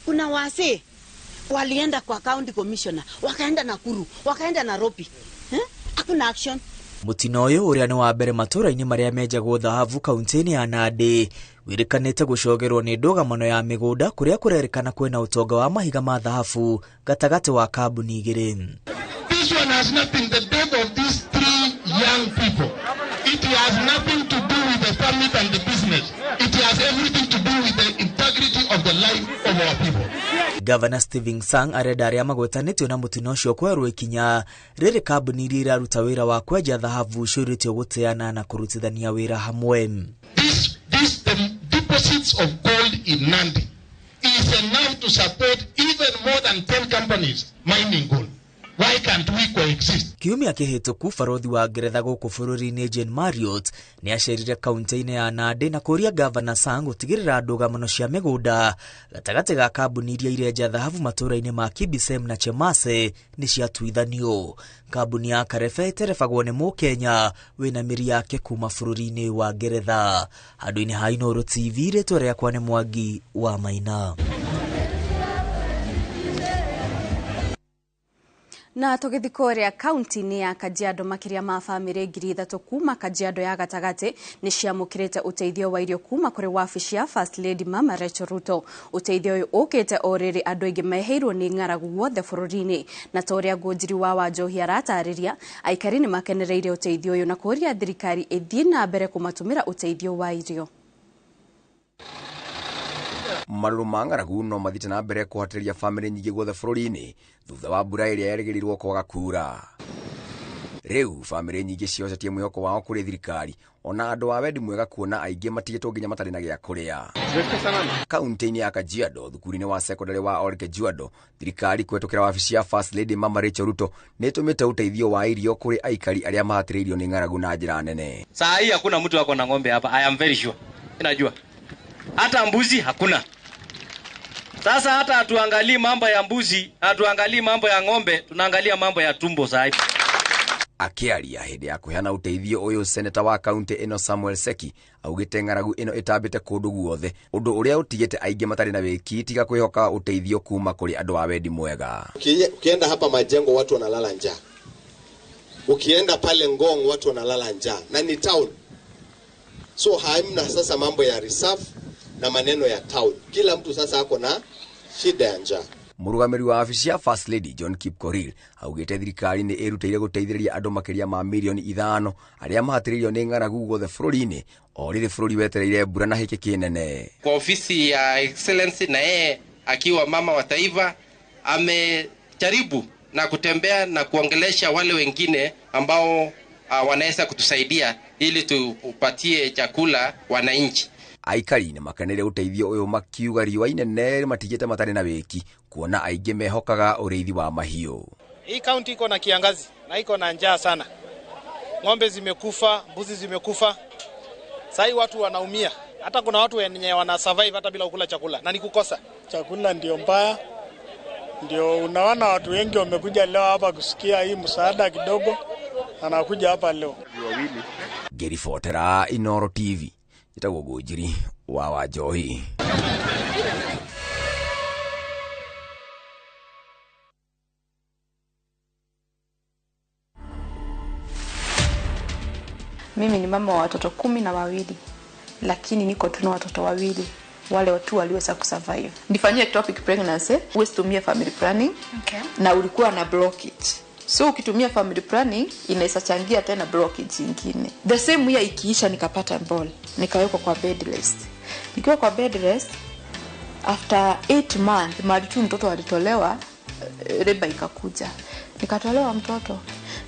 Kuna wasi walienda kwa county commissioner, wakaenda Nakuru, wakaenda Nairobi. Hakuna action. Mutino ũyũ ũrĩa nĩ wa mbere matũra-inĩ marĩa menjagwo thahabu kaunti-inĩ ya Nandi wĩrĩkanĩte gũcogerwo nĩ ndũgamano ya mĩgũnda kũrĩa kũrerĩkana kwĩna ũtonga wa mahiga ma thahabu gatagatĩ wa kambuni igĩrĩ. This one has nothing, the death of these three young people. It has nothing to do with the permit and the business. It has everything to do with the integrity of the life of our people. Governor Stephen Sang arenda arĩa magwetanĩtio na mũtino ũcio kwerwo ikinya rĩrĩ kambuni iria iraruta wĩra wa kwenja thahabu ciũrĩtio gũteana na kũrutithania wĩra hamwe. The deposits of gold in Nandi is enough to support even more than 10 companies mining gold. Why can't we coexist? Kiumia kĩhĩtũku barothi wa Ngeretha gũkũ bũrũri-inĩ Jane Marriott nĩ acerire kaunti-inĩ ya Nandi na kũũria Gavana Sang gũtigĩrĩra ndũgamano cia mĩgũnda gatagatĩ ga kambuni iria irenja thahabu matũũra-inĩ ma Kibisem na Chemase nĩ ciatuithanio. Kambuni ya Karebe ĩterebagwo nĩ Mũkenya wĩna mĩri yake kuma bũrũri-inĩ wa Ngeretha. Handũ-inĩ ha Inooro TV, rĩtwa rĩakwa nĩ Mwangi wa Maina. Na tũgĩthiĩ kũrĩa kaunti-inĩ ya Kajiado makĩria ma bamĩrĩ 3,000 kuma Kajiado ya gatagatĩ nĩ ciamũkĩrĩte ũteithio wa irio kuma kũrĩ wabici ya First Lady Mama Rachel Ruto. Ũteithio ũyũ ũkĩte o rĩrĩ andũ aingĩ meheirwo nĩ ng'aragu guothe bũrũri-inĩ, na ta ũrĩa Ngũnjiri wa Wanjohi aratarĩria, aikari nĩ makenereire ũteithio ũyũ na kũũria thirikari ĩthiĩ na mbere kũmatũmĩra ũteithio wa irio. Marũrũ ma ng'aragu no mathiĩte na mbere kũhatĩrĩria bamĩrĩ nyingĩ guothe bũrũri-inĩ thutha wa mbura ĩrĩa yerĩgĩrĩirwo kwaga kuura. Rĩu bamĩrĩ nyingĩ ciocetie mwĩhoko wao kũrĩ thirikari ona andũ a wendi mwega kuona aingĩ matigĩtwo nginya matarĩ na gĩa kũrĩa. Kaunti-inĩ ya Kajiado, thukuru-inĩ wa sekondari wa Ol Kejuado, thirikari kũhetũkĩra wabici ya First Lady Mama Rachel Ruto nĩ ĩtũmĩte ũteithio wa irio kũrĩ aikari arĩa mahatĩrĩirio nĩ ng'aragu na njĩra nene. Saa hii hakuna mtu ako na ng'ombe hapa, I am very sure. Ninajua. Hata mbuzi hakuna. Sasa hata hatuangalii mambo ya mbuzi, hatuangalii mambo ya ng'ombe, tunaangalia mambo ya tumbo sasa hivi. Akĩaria hĩndĩ ya kũheana ũteithio ũyũ, seneta wa kaunti ĩno Samuel Seki augĩte ng'aragu ĩno ĩtambĩte kũndũ guothe, ũndũ ũrĩa ũtigĩte aingĩ matarĩ na wĩki tiga kwĩhoka ũteithio kuma kũrĩ andũ a wendi mwega. Ukienda hapa Majengo watu wanalala njaa. Ukienda pale Ngong watu wanalala njaa na ni town. So haimna sasa mambo ya reserve na maneno ya town. Kila mtu sasa ako na shida ya njaa. Mũrũgamĩrĩri wa wabici ya First Lady John Kipkorir augĩte thirikari nĩ ĩrutĩire gũteithĩrĩria andũ makĩria ma mirioni 5 arĩa mahatĩrĩirio nĩ ng'aragu guothe bũrũri-inĩ o rĩrĩ bũrũri wetereire mbura na hĩkĩ kĩnene. Kwa ofisi ya Excellency na yeye akiwa mama wa taifa amejaribu na kutembea na kuongelesha wale wengine ambao wanaweza kutusaidia ili tupatie chakula wananchi. Aikari nĩ makeneire ũteithio ũyũ makiuga riũa inene matigĩte matarĩ na wĩki kuona aingĩ mehokaga ũrĩithi wa mahiũ. Hii kaunti iko na kiangazi na iko na njaa sana. Ng'ombe zimekufa, mbuzi zimekufa. Sasa watu wanaumia. Hata kuna watu wenye wana survive hata bila kula chakula na ni kukosa. Chakula ndio mbaya. Ndio unaona watu wengi wamekuja leo hapa kusikia hii msaada kidogo, anakuja hapa leo. Geri Fotera, Inooro TV. Njĩtagwo Ngũnjiri wa Wanjohi. Mimi ni mama wa watoto 12, lakini niko tu na watoto 2 wale watu waliweza kusurvive. Nifanyie ectopic pregnancy, huwezi tumia family planning. Okay. Na ulikuwa na blockage. So ukitumia family planning inaweza changia tena blockage nyingine. The same year ikiisha nikapata ball, nikawekwa kwa bed rest. Nikiwa kwa bed rest after 8 months mali tu mtoto alitolewa, reba ikakuja. Nikatolewa mtoto.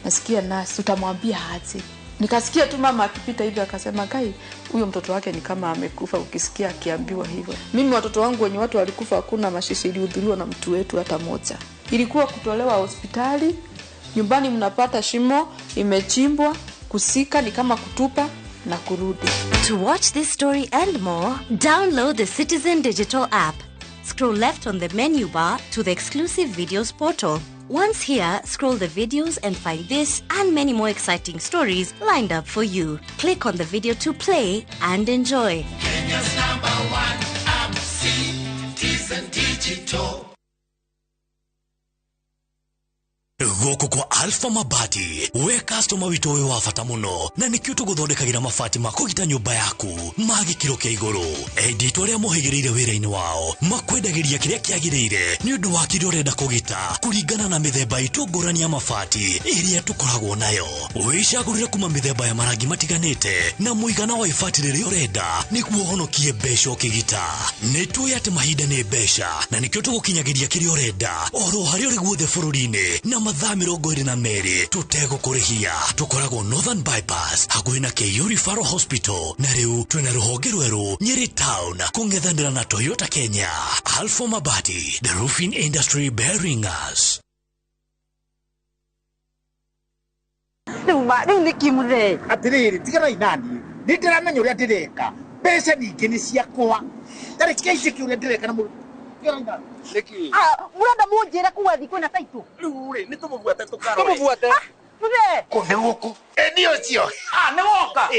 Nasikia nurse utamwambia aje? Nikasikia tu mama akipita hivi akasema, "Kai, huyo mtoto wake ni kama amekufa," ukisikia akiambiwa hivyo. Mimi watoto wangu wenye watu walikufa, hakuna mashishi ilihudhuriwa na mtu wetu hata moja. Ilikuwa kutolewa hospitali, nyumbani mnapata shimo imechimbwa, kusika ni kama kutupa na kurudi. To watch this story and more, download the Citizen Digital app. Scroll left on the menu bar to the exclusive videos portal. Once here, scroll the videos and find this and many more exciting stories lined up for you. Click on the video to play and enjoy. Kenya's number one app, Citizen Digital. Gũkũ kwa Alpha Mabati, we customer witũ wĩ wa bata mũno, na nĩkĩo tũgũthondekagĩra mabati ma kũgita nyũmba yaku ma gĩkĩro kĩa igũrũ. Endia itũ arĩa mohĩgĩrĩire wĩra-inĩ wao makwendagĩria kĩrĩa kĩagĩrĩire nĩ ũndũ wa kĩrĩa ũrenda kũgita kũringana na mĩthemba itũ ngũrani ya mabati ĩrĩa tũkoragwo nayo. Wĩcagũrĩre kuma mĩthemba ya marangi matiganĩte na mũigana wa ibati rĩrĩa ũrenda nĩguo ũhonokie mbeca ũkĩgita. Nĩ tũĩ atĩ mahinda nĩ mbeca, na nĩkĩo tũgũkinyagĩria kĩrĩa ũrenda oro harĩa ũrĩ guothe bũrũri-inĩ na mathaa 22 tũtegũkũrĩhia. Tũkoragwo Northern Bypass hakuhĩ na KU Referral Hospital, na rĩu twĩna rũhonge rwerũ Nyeri Town kũng'ethanĩra na Toyota Kenya. Alpha Mabati, the roofing industry bearing us. Rĩu nĩ kĩmũthee. Atĩrĩrĩ, tiganai naniĩ, nĩ ndĩramenya ũrĩa ndĩreka, mbeca ningĩ nĩ ciakwa, tarĩ kĩaici ũrĩa ndĩreka na mũndũ. Mũrenda mũnjĩre kuga thiĩ kwĩna taitũ? Rĩu rĩ, nĩ tũmũbuate tũkarore. Tũmũbuate. Mũthee. Kũ nĩ gũkũ? Ĩ nĩ ũcio. Nĩ woka. Ĩ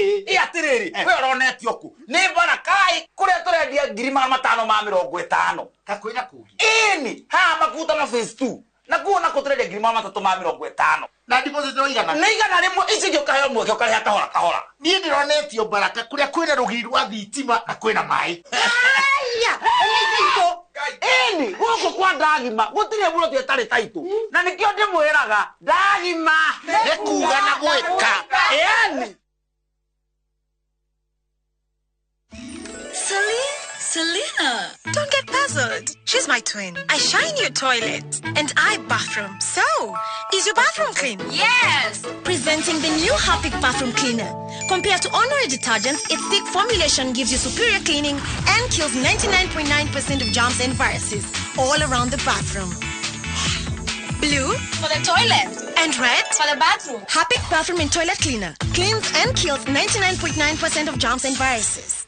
atĩrĩrĩ, we ũronetio kũ? Nĩ Barakai kũrĩa tũrendia 550,000. Ta kwĩna kũngĩ? Ĩni, haha makuta na phase 2. Na kuo nako tũrendia 350,000. Na deposit no igana? Nĩ 100, ici ingĩ ũkaheo mweke ũkarĩha kahora kahora. Niĩ ndĩronetio Baraka kũrĩa kwĩna rũgiri rwa thitima na kwĩna maĩ. Aya, nĩ taitũ. Ĩni, gũkũ kwa Ndagima gũtirĩ mũndũ ĩtarĩ taitũ, na nĩkĩo ndĩmwĩraga Ndagima nĩ kuga na gwĩka. Ĩni. Celine? Selena! Don't get puzzled. She's my twin. I shine your toilet and I bathroom. So, is your bathroom clean? Yes! Presenting the new Harpic bathroom cleaner. Compared to ordinary detergents, its thick formulation gives you superior cleaning and kills 99.9% of germs and viruses all around the bathroom. Blue for the toilet and red for the bathroom. Harpic bathroom and toilet cleaner cleans and kills 99.9% of germs and viruses.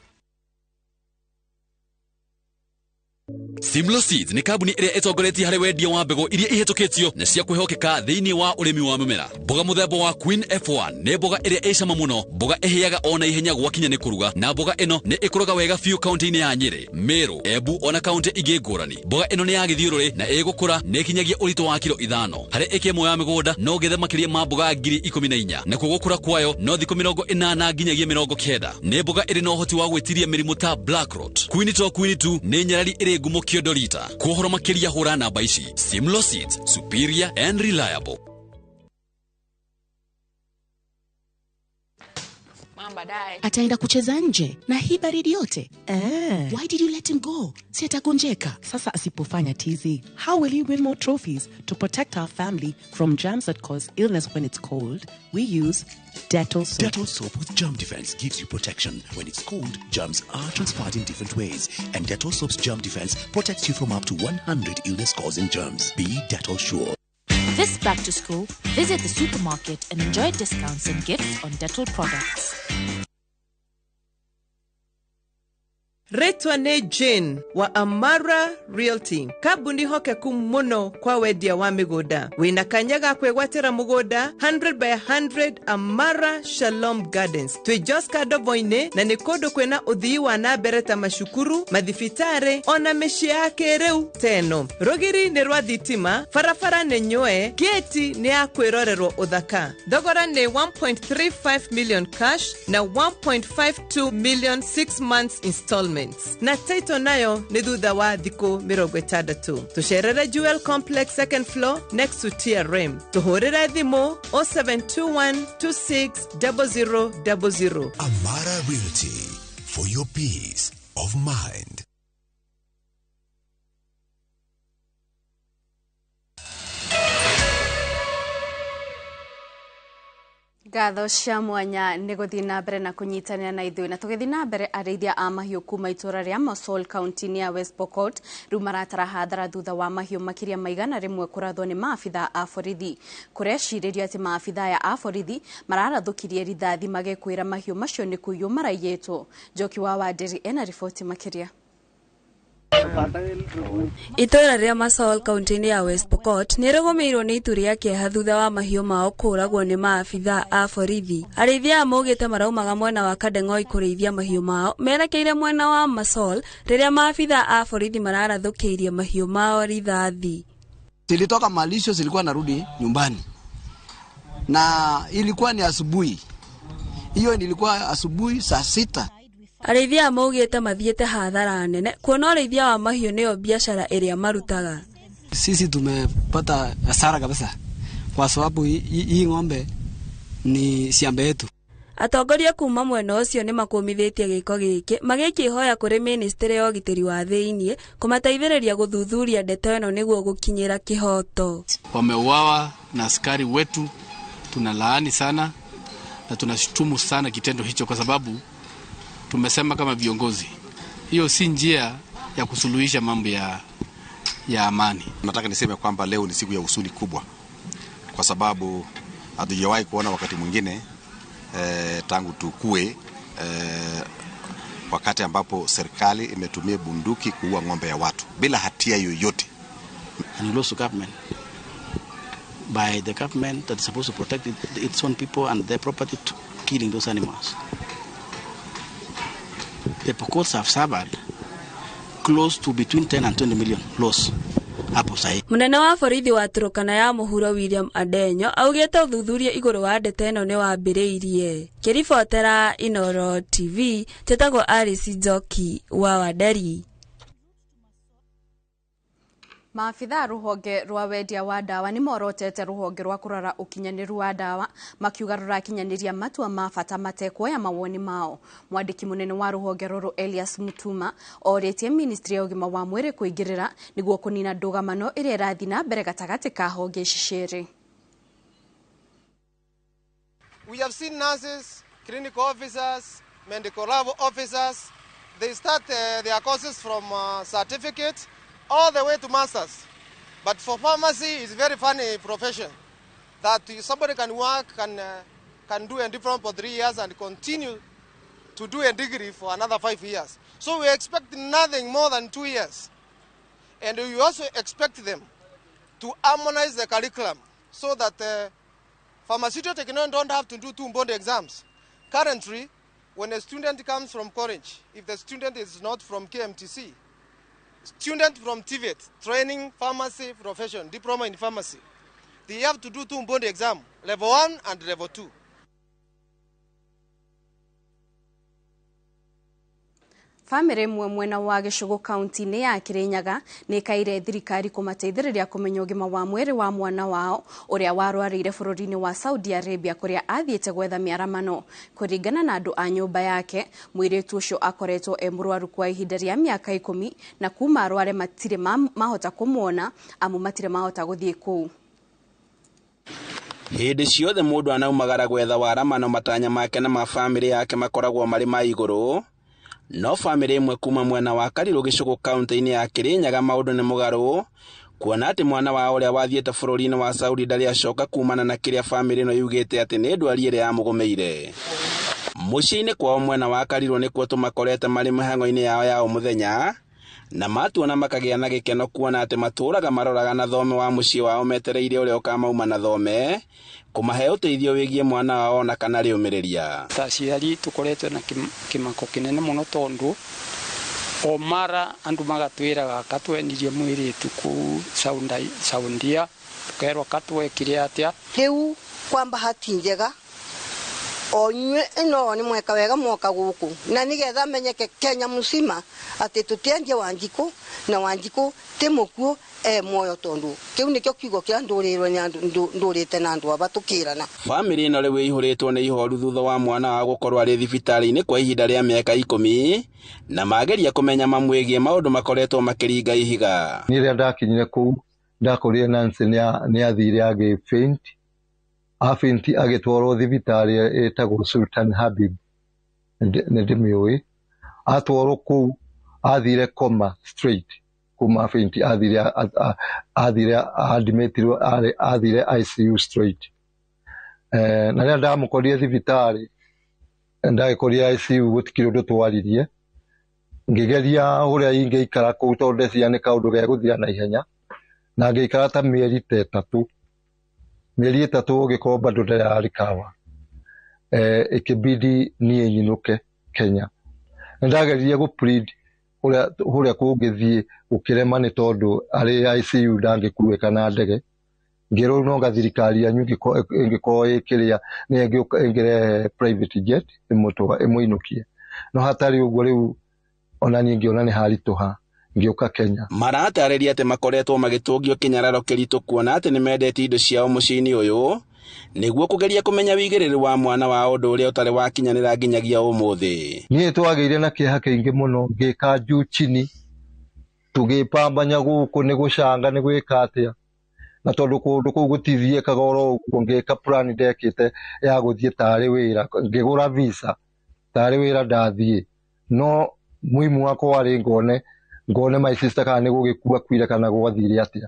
Simlo Seeds nĩ kambuni ĩrĩa ĩtongoretie harĩ wendia wa mbegũ iria ihĩtũkĩtio na cia kwĩhokeka thĩinĩ wa ũrĩmi wa mĩmera. Mboga mũthemba wa Queen F1 nĩ mboga ĩrĩa ĩ cama mũno, mboga ĩhĩaga o na ihenya gwakinya nĩ kũruga, na mboga ĩno nĩ ĩkũraga wega biũ kaunti-inĩ ya Nyĩrĩ, Meru, Embu ona kaunti ingĩ ngũrani. Mboga ĩno nĩ ya gĩthiũrũrĩ na ĩgũkũra nĩ ĩkinyagia ũritũ wa kiro 5. Harĩ ĩka ĩmwe ya mĩgũnda no ũgethe makĩria ma mboga 14,000, nakuo gũkũra kwayo no thikũ 80 nginyagia 90. Nĩ mboga ĩrĩ na ũhoti wa gwĩtiria mĩrimũ ta black rot. Queen 2 Queen 2 nĩ nyarari ĩrĩ ngumo kĩondo rita. Kuohoro makĩria hũra namba ici. Simlo Seeds, superior and reliable. Ataenda kucheza nje na hii baridi yote. Why did you let him go? Si atagonjeka. Sasa asipofanya tizi, how will he win more trophies? To protect our family from germs that cause illness when it's cold, we use Dettol soap. Dettol soap with germ defense gives you protection. When it's cold, germs are transferred in different ways, and Dettol soap's germ defense protects you from up to 100 illness-causing germs. Be Dettol sure. This back to school, visit the supermarket and enjoy discounts and gifts on Dettol products. Retwa nĩ Jane wa Amara Realty, kambuni hokeku mũno kwa wendia wa mĩgũnda. Wĩna kanya ga kwĩgwatĩra mũgũnda 100 by 100 Amara Shalom Gardens. Twĩ Joska Ndobo-inĩ na nĩ kũndũ kwĩna ũthii wa na mbere ta macukuru, mathibitarĩ ona mĩciĩ ya kĩrĩu teno. Rũgiri nĩ rwa thitima, barabara nĩ nyũe, gĩti nĩ ya kwĩrorerwo ũthaka. Thogora nĩ 1.35 million cash na 1.52 million 6 months installment. Na title nayo nĩ thutha wa thikũ 60. Tũcerere Jewel Complex second floor next to TRM. Tũhũrĩre thimũ 0721260000. Amara Realty, for your peace of mind. Ngatho cia mwanya nĩ gũthiĩ na mbere na kũnyitanĩra na ithuĩ. Na tũgĩthiĩ na mbere, arĩithia a mahiũ kuma itũra rĩa Mosol kaunti-inĩ ya West Pokot rĩu maratara hathara thutha wa mahiũ makĩria ma 100 kũrathwo nĩ maabitha a borithi. Kũrecirĩrio atĩ maabitha aya a borithi mararathũkirie rithathi magĩkwĩra mahiũ macio nĩ kũiywo maraiyĩtwo. Njoki wa Wandĩri ena riboti makĩria. Itũra rĩa Masol kaunti-inĩ ya West Pokot nĩ rĩgũmĩirwo nĩ itu rĩa kĩeha thutha wa mahiũ mao kũũragwo nĩ maabitha a borithi. Arĩithia aya maugĩte maraumaga mwena wa Kadeng'oi kũrĩithia mahiũ mao merekeire mwena wa Masol rĩrĩa maabitha a borithi mararathũkĩirie mahiũ mao rithathi. Zilitoka malisho, zilikuwa narudi nyumbani na ilikuwa ni asubuhi. Hiyo nilikuwa asubuhi saa 6. Arĩithia aya maugĩte mathiĩte hathara nene kuona ũrĩithia wa mahiũ nĩyo biacara ĩrĩa marutaga. Sisi tumepata hasara kabisa kwa sababu hii ng'ombe ni shamba yetu. Atongoria kuma mwena ũcio nĩ makũmithĩtie gĩko gĩkĩ magĩkĩhoya kũrĩ ministry ya ũgitĩri wa thĩiniĩ kũmateithĩrĩria gũthuthuria ndeto ĩno nĩguo gũkinyĩra kĩhoto. Wameuawa na askari wetu, tunalaani sana na tunashutumu sana kitendo hicho kwa sababu tumesema kama viongozi hiyo si njia ya kusuluhisha mambo ya amani. Nataka niseme kwamba leo ni siku ya huzuni kubwa kwa sababu hatujawahi kuona wakati mwingine tangu tukue wakati ambapo serikali imetumia bunduki kuua ng'ombe ya watu bila hatia yoyote. And loss to government by the government that is supposed to protect its own people and their property to killing those animals. The Pokots have suffered close to between 10 and 20 million loss hapo sahi. Munene wa borithi wa Turkana ya Mũhuro William Adenyo augĩte ũthuthuria igũrũ wa ndeto ĩno nĩ wambĩrĩirie. Kĩribotera Inoro TV, njĩtagwo Alice Njoki wa Wanderi. Maabitha rũhonge rwa wendia wa ndawa nĩ morotete rũhonge rwa kũrora ũkinyanĩru wa ndawa makiuga rũrakinyanĩria matua ma bata matekuoya mawoni mao. Mwandĩki mũnene wa rũhonge rũrũ Elias Mutuma orĩtie ministry ya ũgima wa mwĩrĩ kũingĩrĩra nĩguo kũnina ndũgamano ĩrĩa ĩrathiĩ na mbere gatagatĩ ka honge ici cierĩ. We have seen nurses, clinical officers, medical lab officers. They start their courses from certificate all the way to masters. But for pharmacy, it's a very funny profession that somebody can work, can do a diploma for 3 years and continue to do a degree for another 5 years. So we expect nothing more than 2 years. And we also expect them to harmonize the curriculum so that pharmaceutical technology don't have to do 2 bond exams. Currently, when a student comes from college, if the student is not from KMTC, student from TVET, training pharmacy profession, diploma in pharmacy, they have to do 2 bond exam, level 1 and level 2. Famĩlĩ ĩmwe mwena wa Gĩcũgũ kaunti-inĩ ya Kĩrĩnyaga nĩ ĩkaire thirikari kũmateithĩrĩria kũmenya ũgima wa mwĩrĩ wa mwana wao ũrĩa warwarĩire bũrũri-inĩ wa Saudi Arabia kũrĩa athiĩte gwetha mĩaramano. Kũringana na andũ a nyũmba yake, mũirĩtu ũcio akoretwo e mũrwaru kwa ihinda rĩa mĩaka 10 na kuma arware matirĩ mahota kũmuona amu matirĩ mahota gũthiĩ kũu. Hĩndĩ ciothe mũndũ anaumagara gwetha waramano matanya make na ma famĩlĩ yake makoragwo marĩ ma igũrũ. No famĩlĩ ĩmwe kuma mwena wa Karirũ Gĩcũgũ kaunti-inĩ ya Kĩrĩnyaga maũndũ nĩ mũgarũ kuona atĩ mwana wao ũrĩa wathiĩte bũrũri-inĩ wa Saudi ndarĩ acoka kumana na kĩrĩa famĩlĩ ĩno yugĩte atĩ nĩ ndwari ĩrĩa yamũgũmĩire. Mũciĩ-inĩ kwao mwena wa Karirũ nĩkuo tũmakorete marĩ mĩhang'o-inĩ yao ya o mũthenya na matuona makagĩa na gĩkeno kuona atĩ matũraga maroraga na thome wa mũciĩ wao metereire ũrĩa ũkamauma na thome kũmahe ũteithio wĩgiĩ mwana wao na kana rĩũmĩrĩria. Ta aciari tũkoretwo na kĩmako kĩnene mũno tondũ o mara andũ magatwĩraga katwendirie mwĩrĩtu kũu Saudia tũkerwo katwekire atĩa. Rĩu kwa bahati njega o inyuĩ ĩno nĩ mweka wega mwoka gũkũ na nĩgetha menyeke Kenya mũcima atĩ tũtiendia Wanjikũ na Wanjikũ ti mũkuũ e muoyo tondũ kĩu nĩkĩo kiugo kĩrĩa ndũrĩrwo nĩ andũ ndũrĩte na andũ aba tũkĩrana. Famĩlĩ ĩno rĩu ĩihũrĩtwo nĩ ihoru thutha wa mwana wao gũkorwo arĩ thibitarĩ-inĩ kwa ihinda rĩa mĩaka 10 na mageria kũmenya mamwĩgiĩ maũndũ makoretwo makĩringa ihiga. Niĩ rĩrĩa ndakinyire kũu ndakorire Nancy nĩ athire agĩ faint. Afaint agĩtwarwo thibitarĩ ĩtagwo Sultan Habib, nĩ ndĩmĩũĩ. Atwarwo kũu athire coma straight kuma afaint, athire admittirwo, athire ICU straight. Na rĩrĩa ndamũkorire thibitarĩ, ndagĩkorire ICU, gũtikĩrĩ ũndũ twaririe. Ngĩgeria ũrĩa ingĩikara kũu tondũ ndeciria nĩ kaũndũ gegũthira na ihenya, na ngĩikara ta mĩeri ta 3. Mĩeri 3 ũgĩkorwo bado ndĩrarikawa. Ikibidi niĩ nyinũke Kenya. Nĩndageririe gũ plead ũrĩa kũngĩthiĩ gũkĩrema nĩ tondũ arĩ ICU ndangĩkuĩka na ndege. Ngĩrwo no nga thirikari yanyu ĩngĩkorwo ĩkĩrĩa nĩ ĩngĩrehe private jet ĩmũinũkie. No hatarĩ ũguo rĩu ona niĩ ngĩona nĩ haritũha, ngĩũka Kenya. Maratarĩria atĩ makoretwo magĩtũngio kĩnyararo kĩritũ kuona atĩ nĩmendete indo ciao mũciĩ-inĩ ũyũ nĩguo kũgeria kũmenya wĩigĩrĩri wa mwana wao ũndũ ũrĩa ũtarĩ wakinyanĩra nginyagia ũmũthĩ. Niĩ twagĩire na kĩeha kĩingĩ mũno, ngĩka juu chini, tũgĩpambanya gũkũ nĩ gũcanga nĩ gwĩka atĩa, na tondũ kũndũ kũu gũtithiĩkaga oro ũguo, ngĩka plan ndekĩte ya gũthiĩ tarĩ wĩra, ngĩgũra visa tarĩ wĩra ndathiĩ, no muhimu wakwa warĩ ngone my sister kana nĩ gũgĩkua kuire kana gwathire atĩa.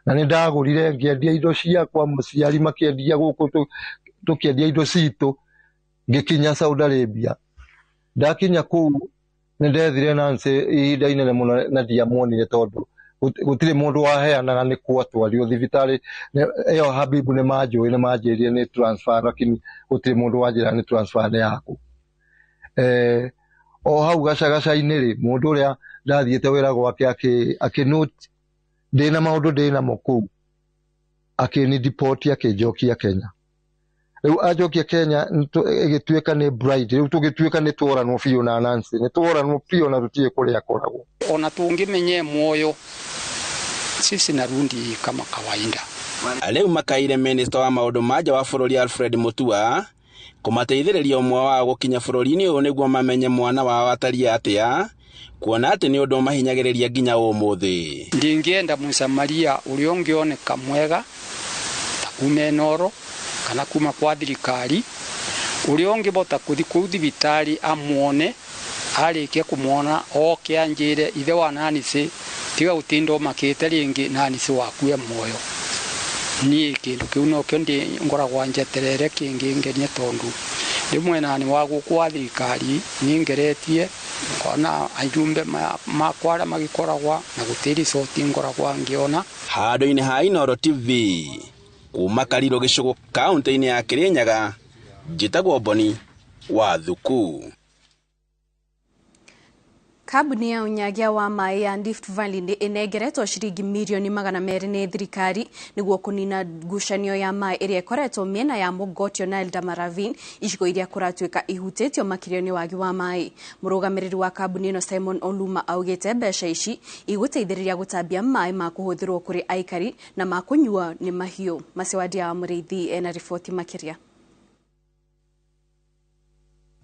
Na nĩ ndagũrire ngĩendia indo ciakwa, mũciari makĩendia gũkũ, tũkĩendia indo citũ, ngĩkinya Saudi Arabia. Ndakinya kũu nĩ ndethire Nancy ihinda inene mũno na ndiamuonire tondũ gũtirĩ mũndũ waheanaga nĩ kwatwarirwo thibitarĩ ĩyo. Habibu nĩ manjũĩ, nĩ manjĩrire nĩ transfer, lakini gũtirĩ mũndũ wanjĩra nĩ transfer nĩ yaku. O hau gacagaca-inĩ rĩ, mũndũ ũrĩa ndathiĩte wĩra gwake akĩnote ndĩna maũndũ ndĩnamo kũu, akĩni deport akĩnjokia Kenya. Rĩu anjokia Kenya ĩgĩtuĩka nĩ bride, rĩu tũgĩtuĩka nĩ tworanwo biũ na Nancy, nĩ tworanwo biũ na tũtirĩ kũrĩa akoragwo. Ona tũngĩmenye muoyo sisi narundi kama kawaida. Rĩu makaire minista wa maũndũ ma nja wa bũrũri Alfred Mutua kũmateithĩrĩria ũmwe wao gũkinya bũrũri-inĩ ũyũ nĩguo mamenye mwana wao atariĩ atĩa, kuona atĩ nĩ ũndũ mahinyagĩrĩria nginya ũmũthĩ. Ndingĩenda mũsamaria ũrĩa ũngĩoneka mwega ta kuma Inooro kana kuma kwa thirikari, ũrĩa ũngĩbota kũthi kũu thibitarĩ amuone, arĩkia kũmuona oke anjĩre ithe wa Nancy, tiga gũtinda ũmakĩte rĩngĩ, Nancy waku e muoyo. Niĩ kĩndũ kĩu nokĩo ngoragwo njeterere kĩngĩngenia tondũ rĩmwe nani wa gũkũ wa thirikari nĩngeretie ngona ajumbe makwa arĩa magĩkoragwa na gũtirĩ ricoti ngoragwa ngĩona. Handũ-inĩ ha Inooro TV kuma Karirũ gĩcũgũ kaũntĩ-inĩ ya Kĩrĩnyaga, njĩtagwo Boni wa Thuku. Kambuni ya ũnyagia wa maĩ ya Rift Valley nĩ ĩnengeretwo ciringi mirioni 200 nĩ thirikari nĩguo kũnina ngucanio ya maĩ ĩrĩa ĩkoretwo mĩena ya Mogotio na Eldama Ravine, icigo iria kũratuĩka ihutĩtio makĩria nĩ wagi wa maĩ. Mũrũgamĩrĩri wa kambuni ĩno Simon Oluma augĩte mbeca ici igũteithĩrĩria gũtambia maĩ ma kũhũthĩrwo kũrĩ aikari na ma kũnyua nĩ mahiũ. Macewadia wa Mũrĩithi ena riboti makĩria.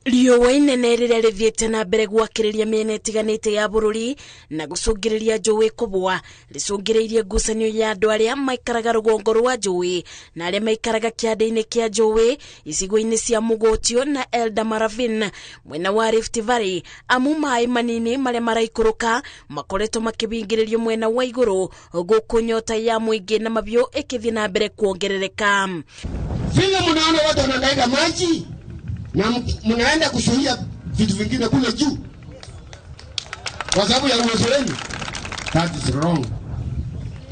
Riũa inene rĩrĩa rĩthiĩte na mbere gwakĩrĩria mĩena ĩtiganĩte ya bũrũri na gũcũngĩrĩria njũĩ kũbũa rĩcũngĩrĩirie ngucanio ya andũ arĩa maikaraga rũgongo rwa njũĩ na arĩa maikaraga kĩanda-inĩ kĩa njũĩ icigo-inĩ cia Mogotio na Eldama Ravine mwena wa Rift Valley, amu maĩ manini marĩa maraikũrũka makoretwo makĩbingĩrĩrio mwena wa igũrũ gũkũ nyota ya mũingĩ na mabiũ ĩkĩthiĩ na mbere kuongerereka. Vile mnaona watu wanahangaika maji na mnaenda kushuhudia vitu vingine kule juu kwa sababu ya uwezo wenu. That is wrong.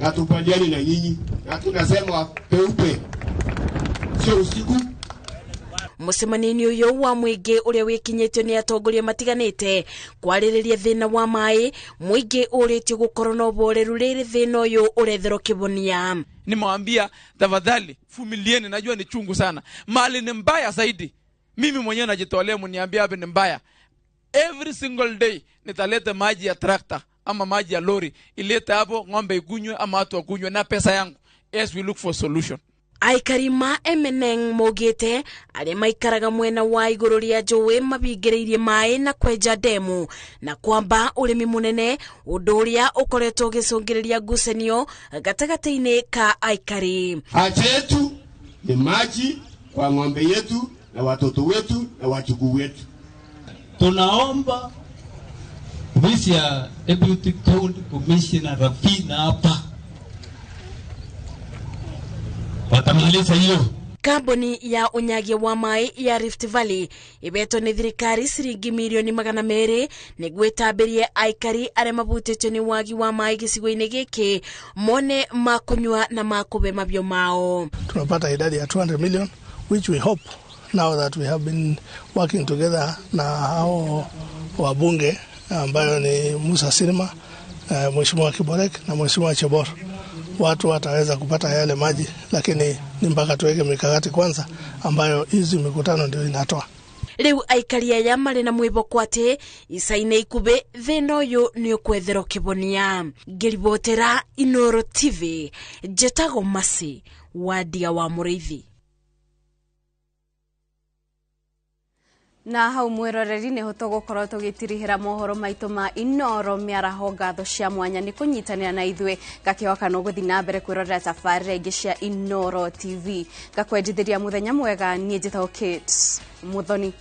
Hatukubaliani na nyinyi, na tunasema peupe, sio usiku. Mũcemanio-inĩ ũyũ wa mũingĩ ũrĩa wĩkinyĩtio nĩ atongoria matiganĩte kwarĩrĩria thĩna wa maĩ, mũingĩ ũrĩtio gũkorwo na ũboreru rĩrĩ thĩna ũyũ ũretherwo kĩbonia. Nimewambia tafadhali vumilieni, najua ni chungu sana, mali ni mbaya zaidi. Mimi mwenyewe najitolea, mniambia hapa ni mbaya. Every single day nitaleta maji ya tractor ama maji ya lori ilete hapo, ng'ombe ikunywe ama watu wakunywe na pesa yangu, as we look for solution. Aikari ma Emeneng maugĩte arĩa maikaraga mwena wa igũrũ rĩa njũĩ mabingĩrĩirie maĩ na kwenja ndemu na kwamba ũrĩmi mũnene, ũndũ ũrĩa ũkoretwo ũgĩcũngĩrĩria ngucanio gatagatĩ-inĩ ka aikari. Achetu Ni maji kwa ng'ombe yetu na watoto wetu na wajukuu wetu. Tunaomba ofisi ya Deputy County Commissioner Rafina hapa watamaliza hiyo. Kambuni ya unyagia wa mai ya Rift Valley ibetwo ni thirikari ciringi mirioni 200 niguo ĩtambĩrie aikari arĩa mabutĩtio nĩ wagi wa mai gĩcigo-inĩ gĩkĩ mone ma kũnyua na ma kũbe mabiũ mao. Tunapata idadi ya 200 million which we hope now that we have been working together na hao wabunge ambayo ni Musa Sirma, Mheshimiwa Kiborek na Mheshimiwa Chebor, watu wataweza kupata yale maji, lakini ni mpaka tuweke mikakati kwanza ambayo hizi mikutano ndio inatoa. Riu aikari aya marĩ na mwĩhoko atĩ ica-inĩ ikuhĩ thĩna ũyũ nĩ ũkwetherwo kĩhonia. Ngĩribotera Inooro TV, njĩtagwo Mercy Wandia wa Mũrĩithi. Na hau mwiroreri niho tugukorwo tugitirihira mohoro maitu ma Inooro miaraho. Ngatho cia mwanya ni kunyitanira na ithue, ngakihoka no guthi na mbere kwirorera tabarĩra ingĩ cia Inooro TV. Ngakwendithĩria muthenya mwega. Niĩ njĩtagwo Kate Muthoni.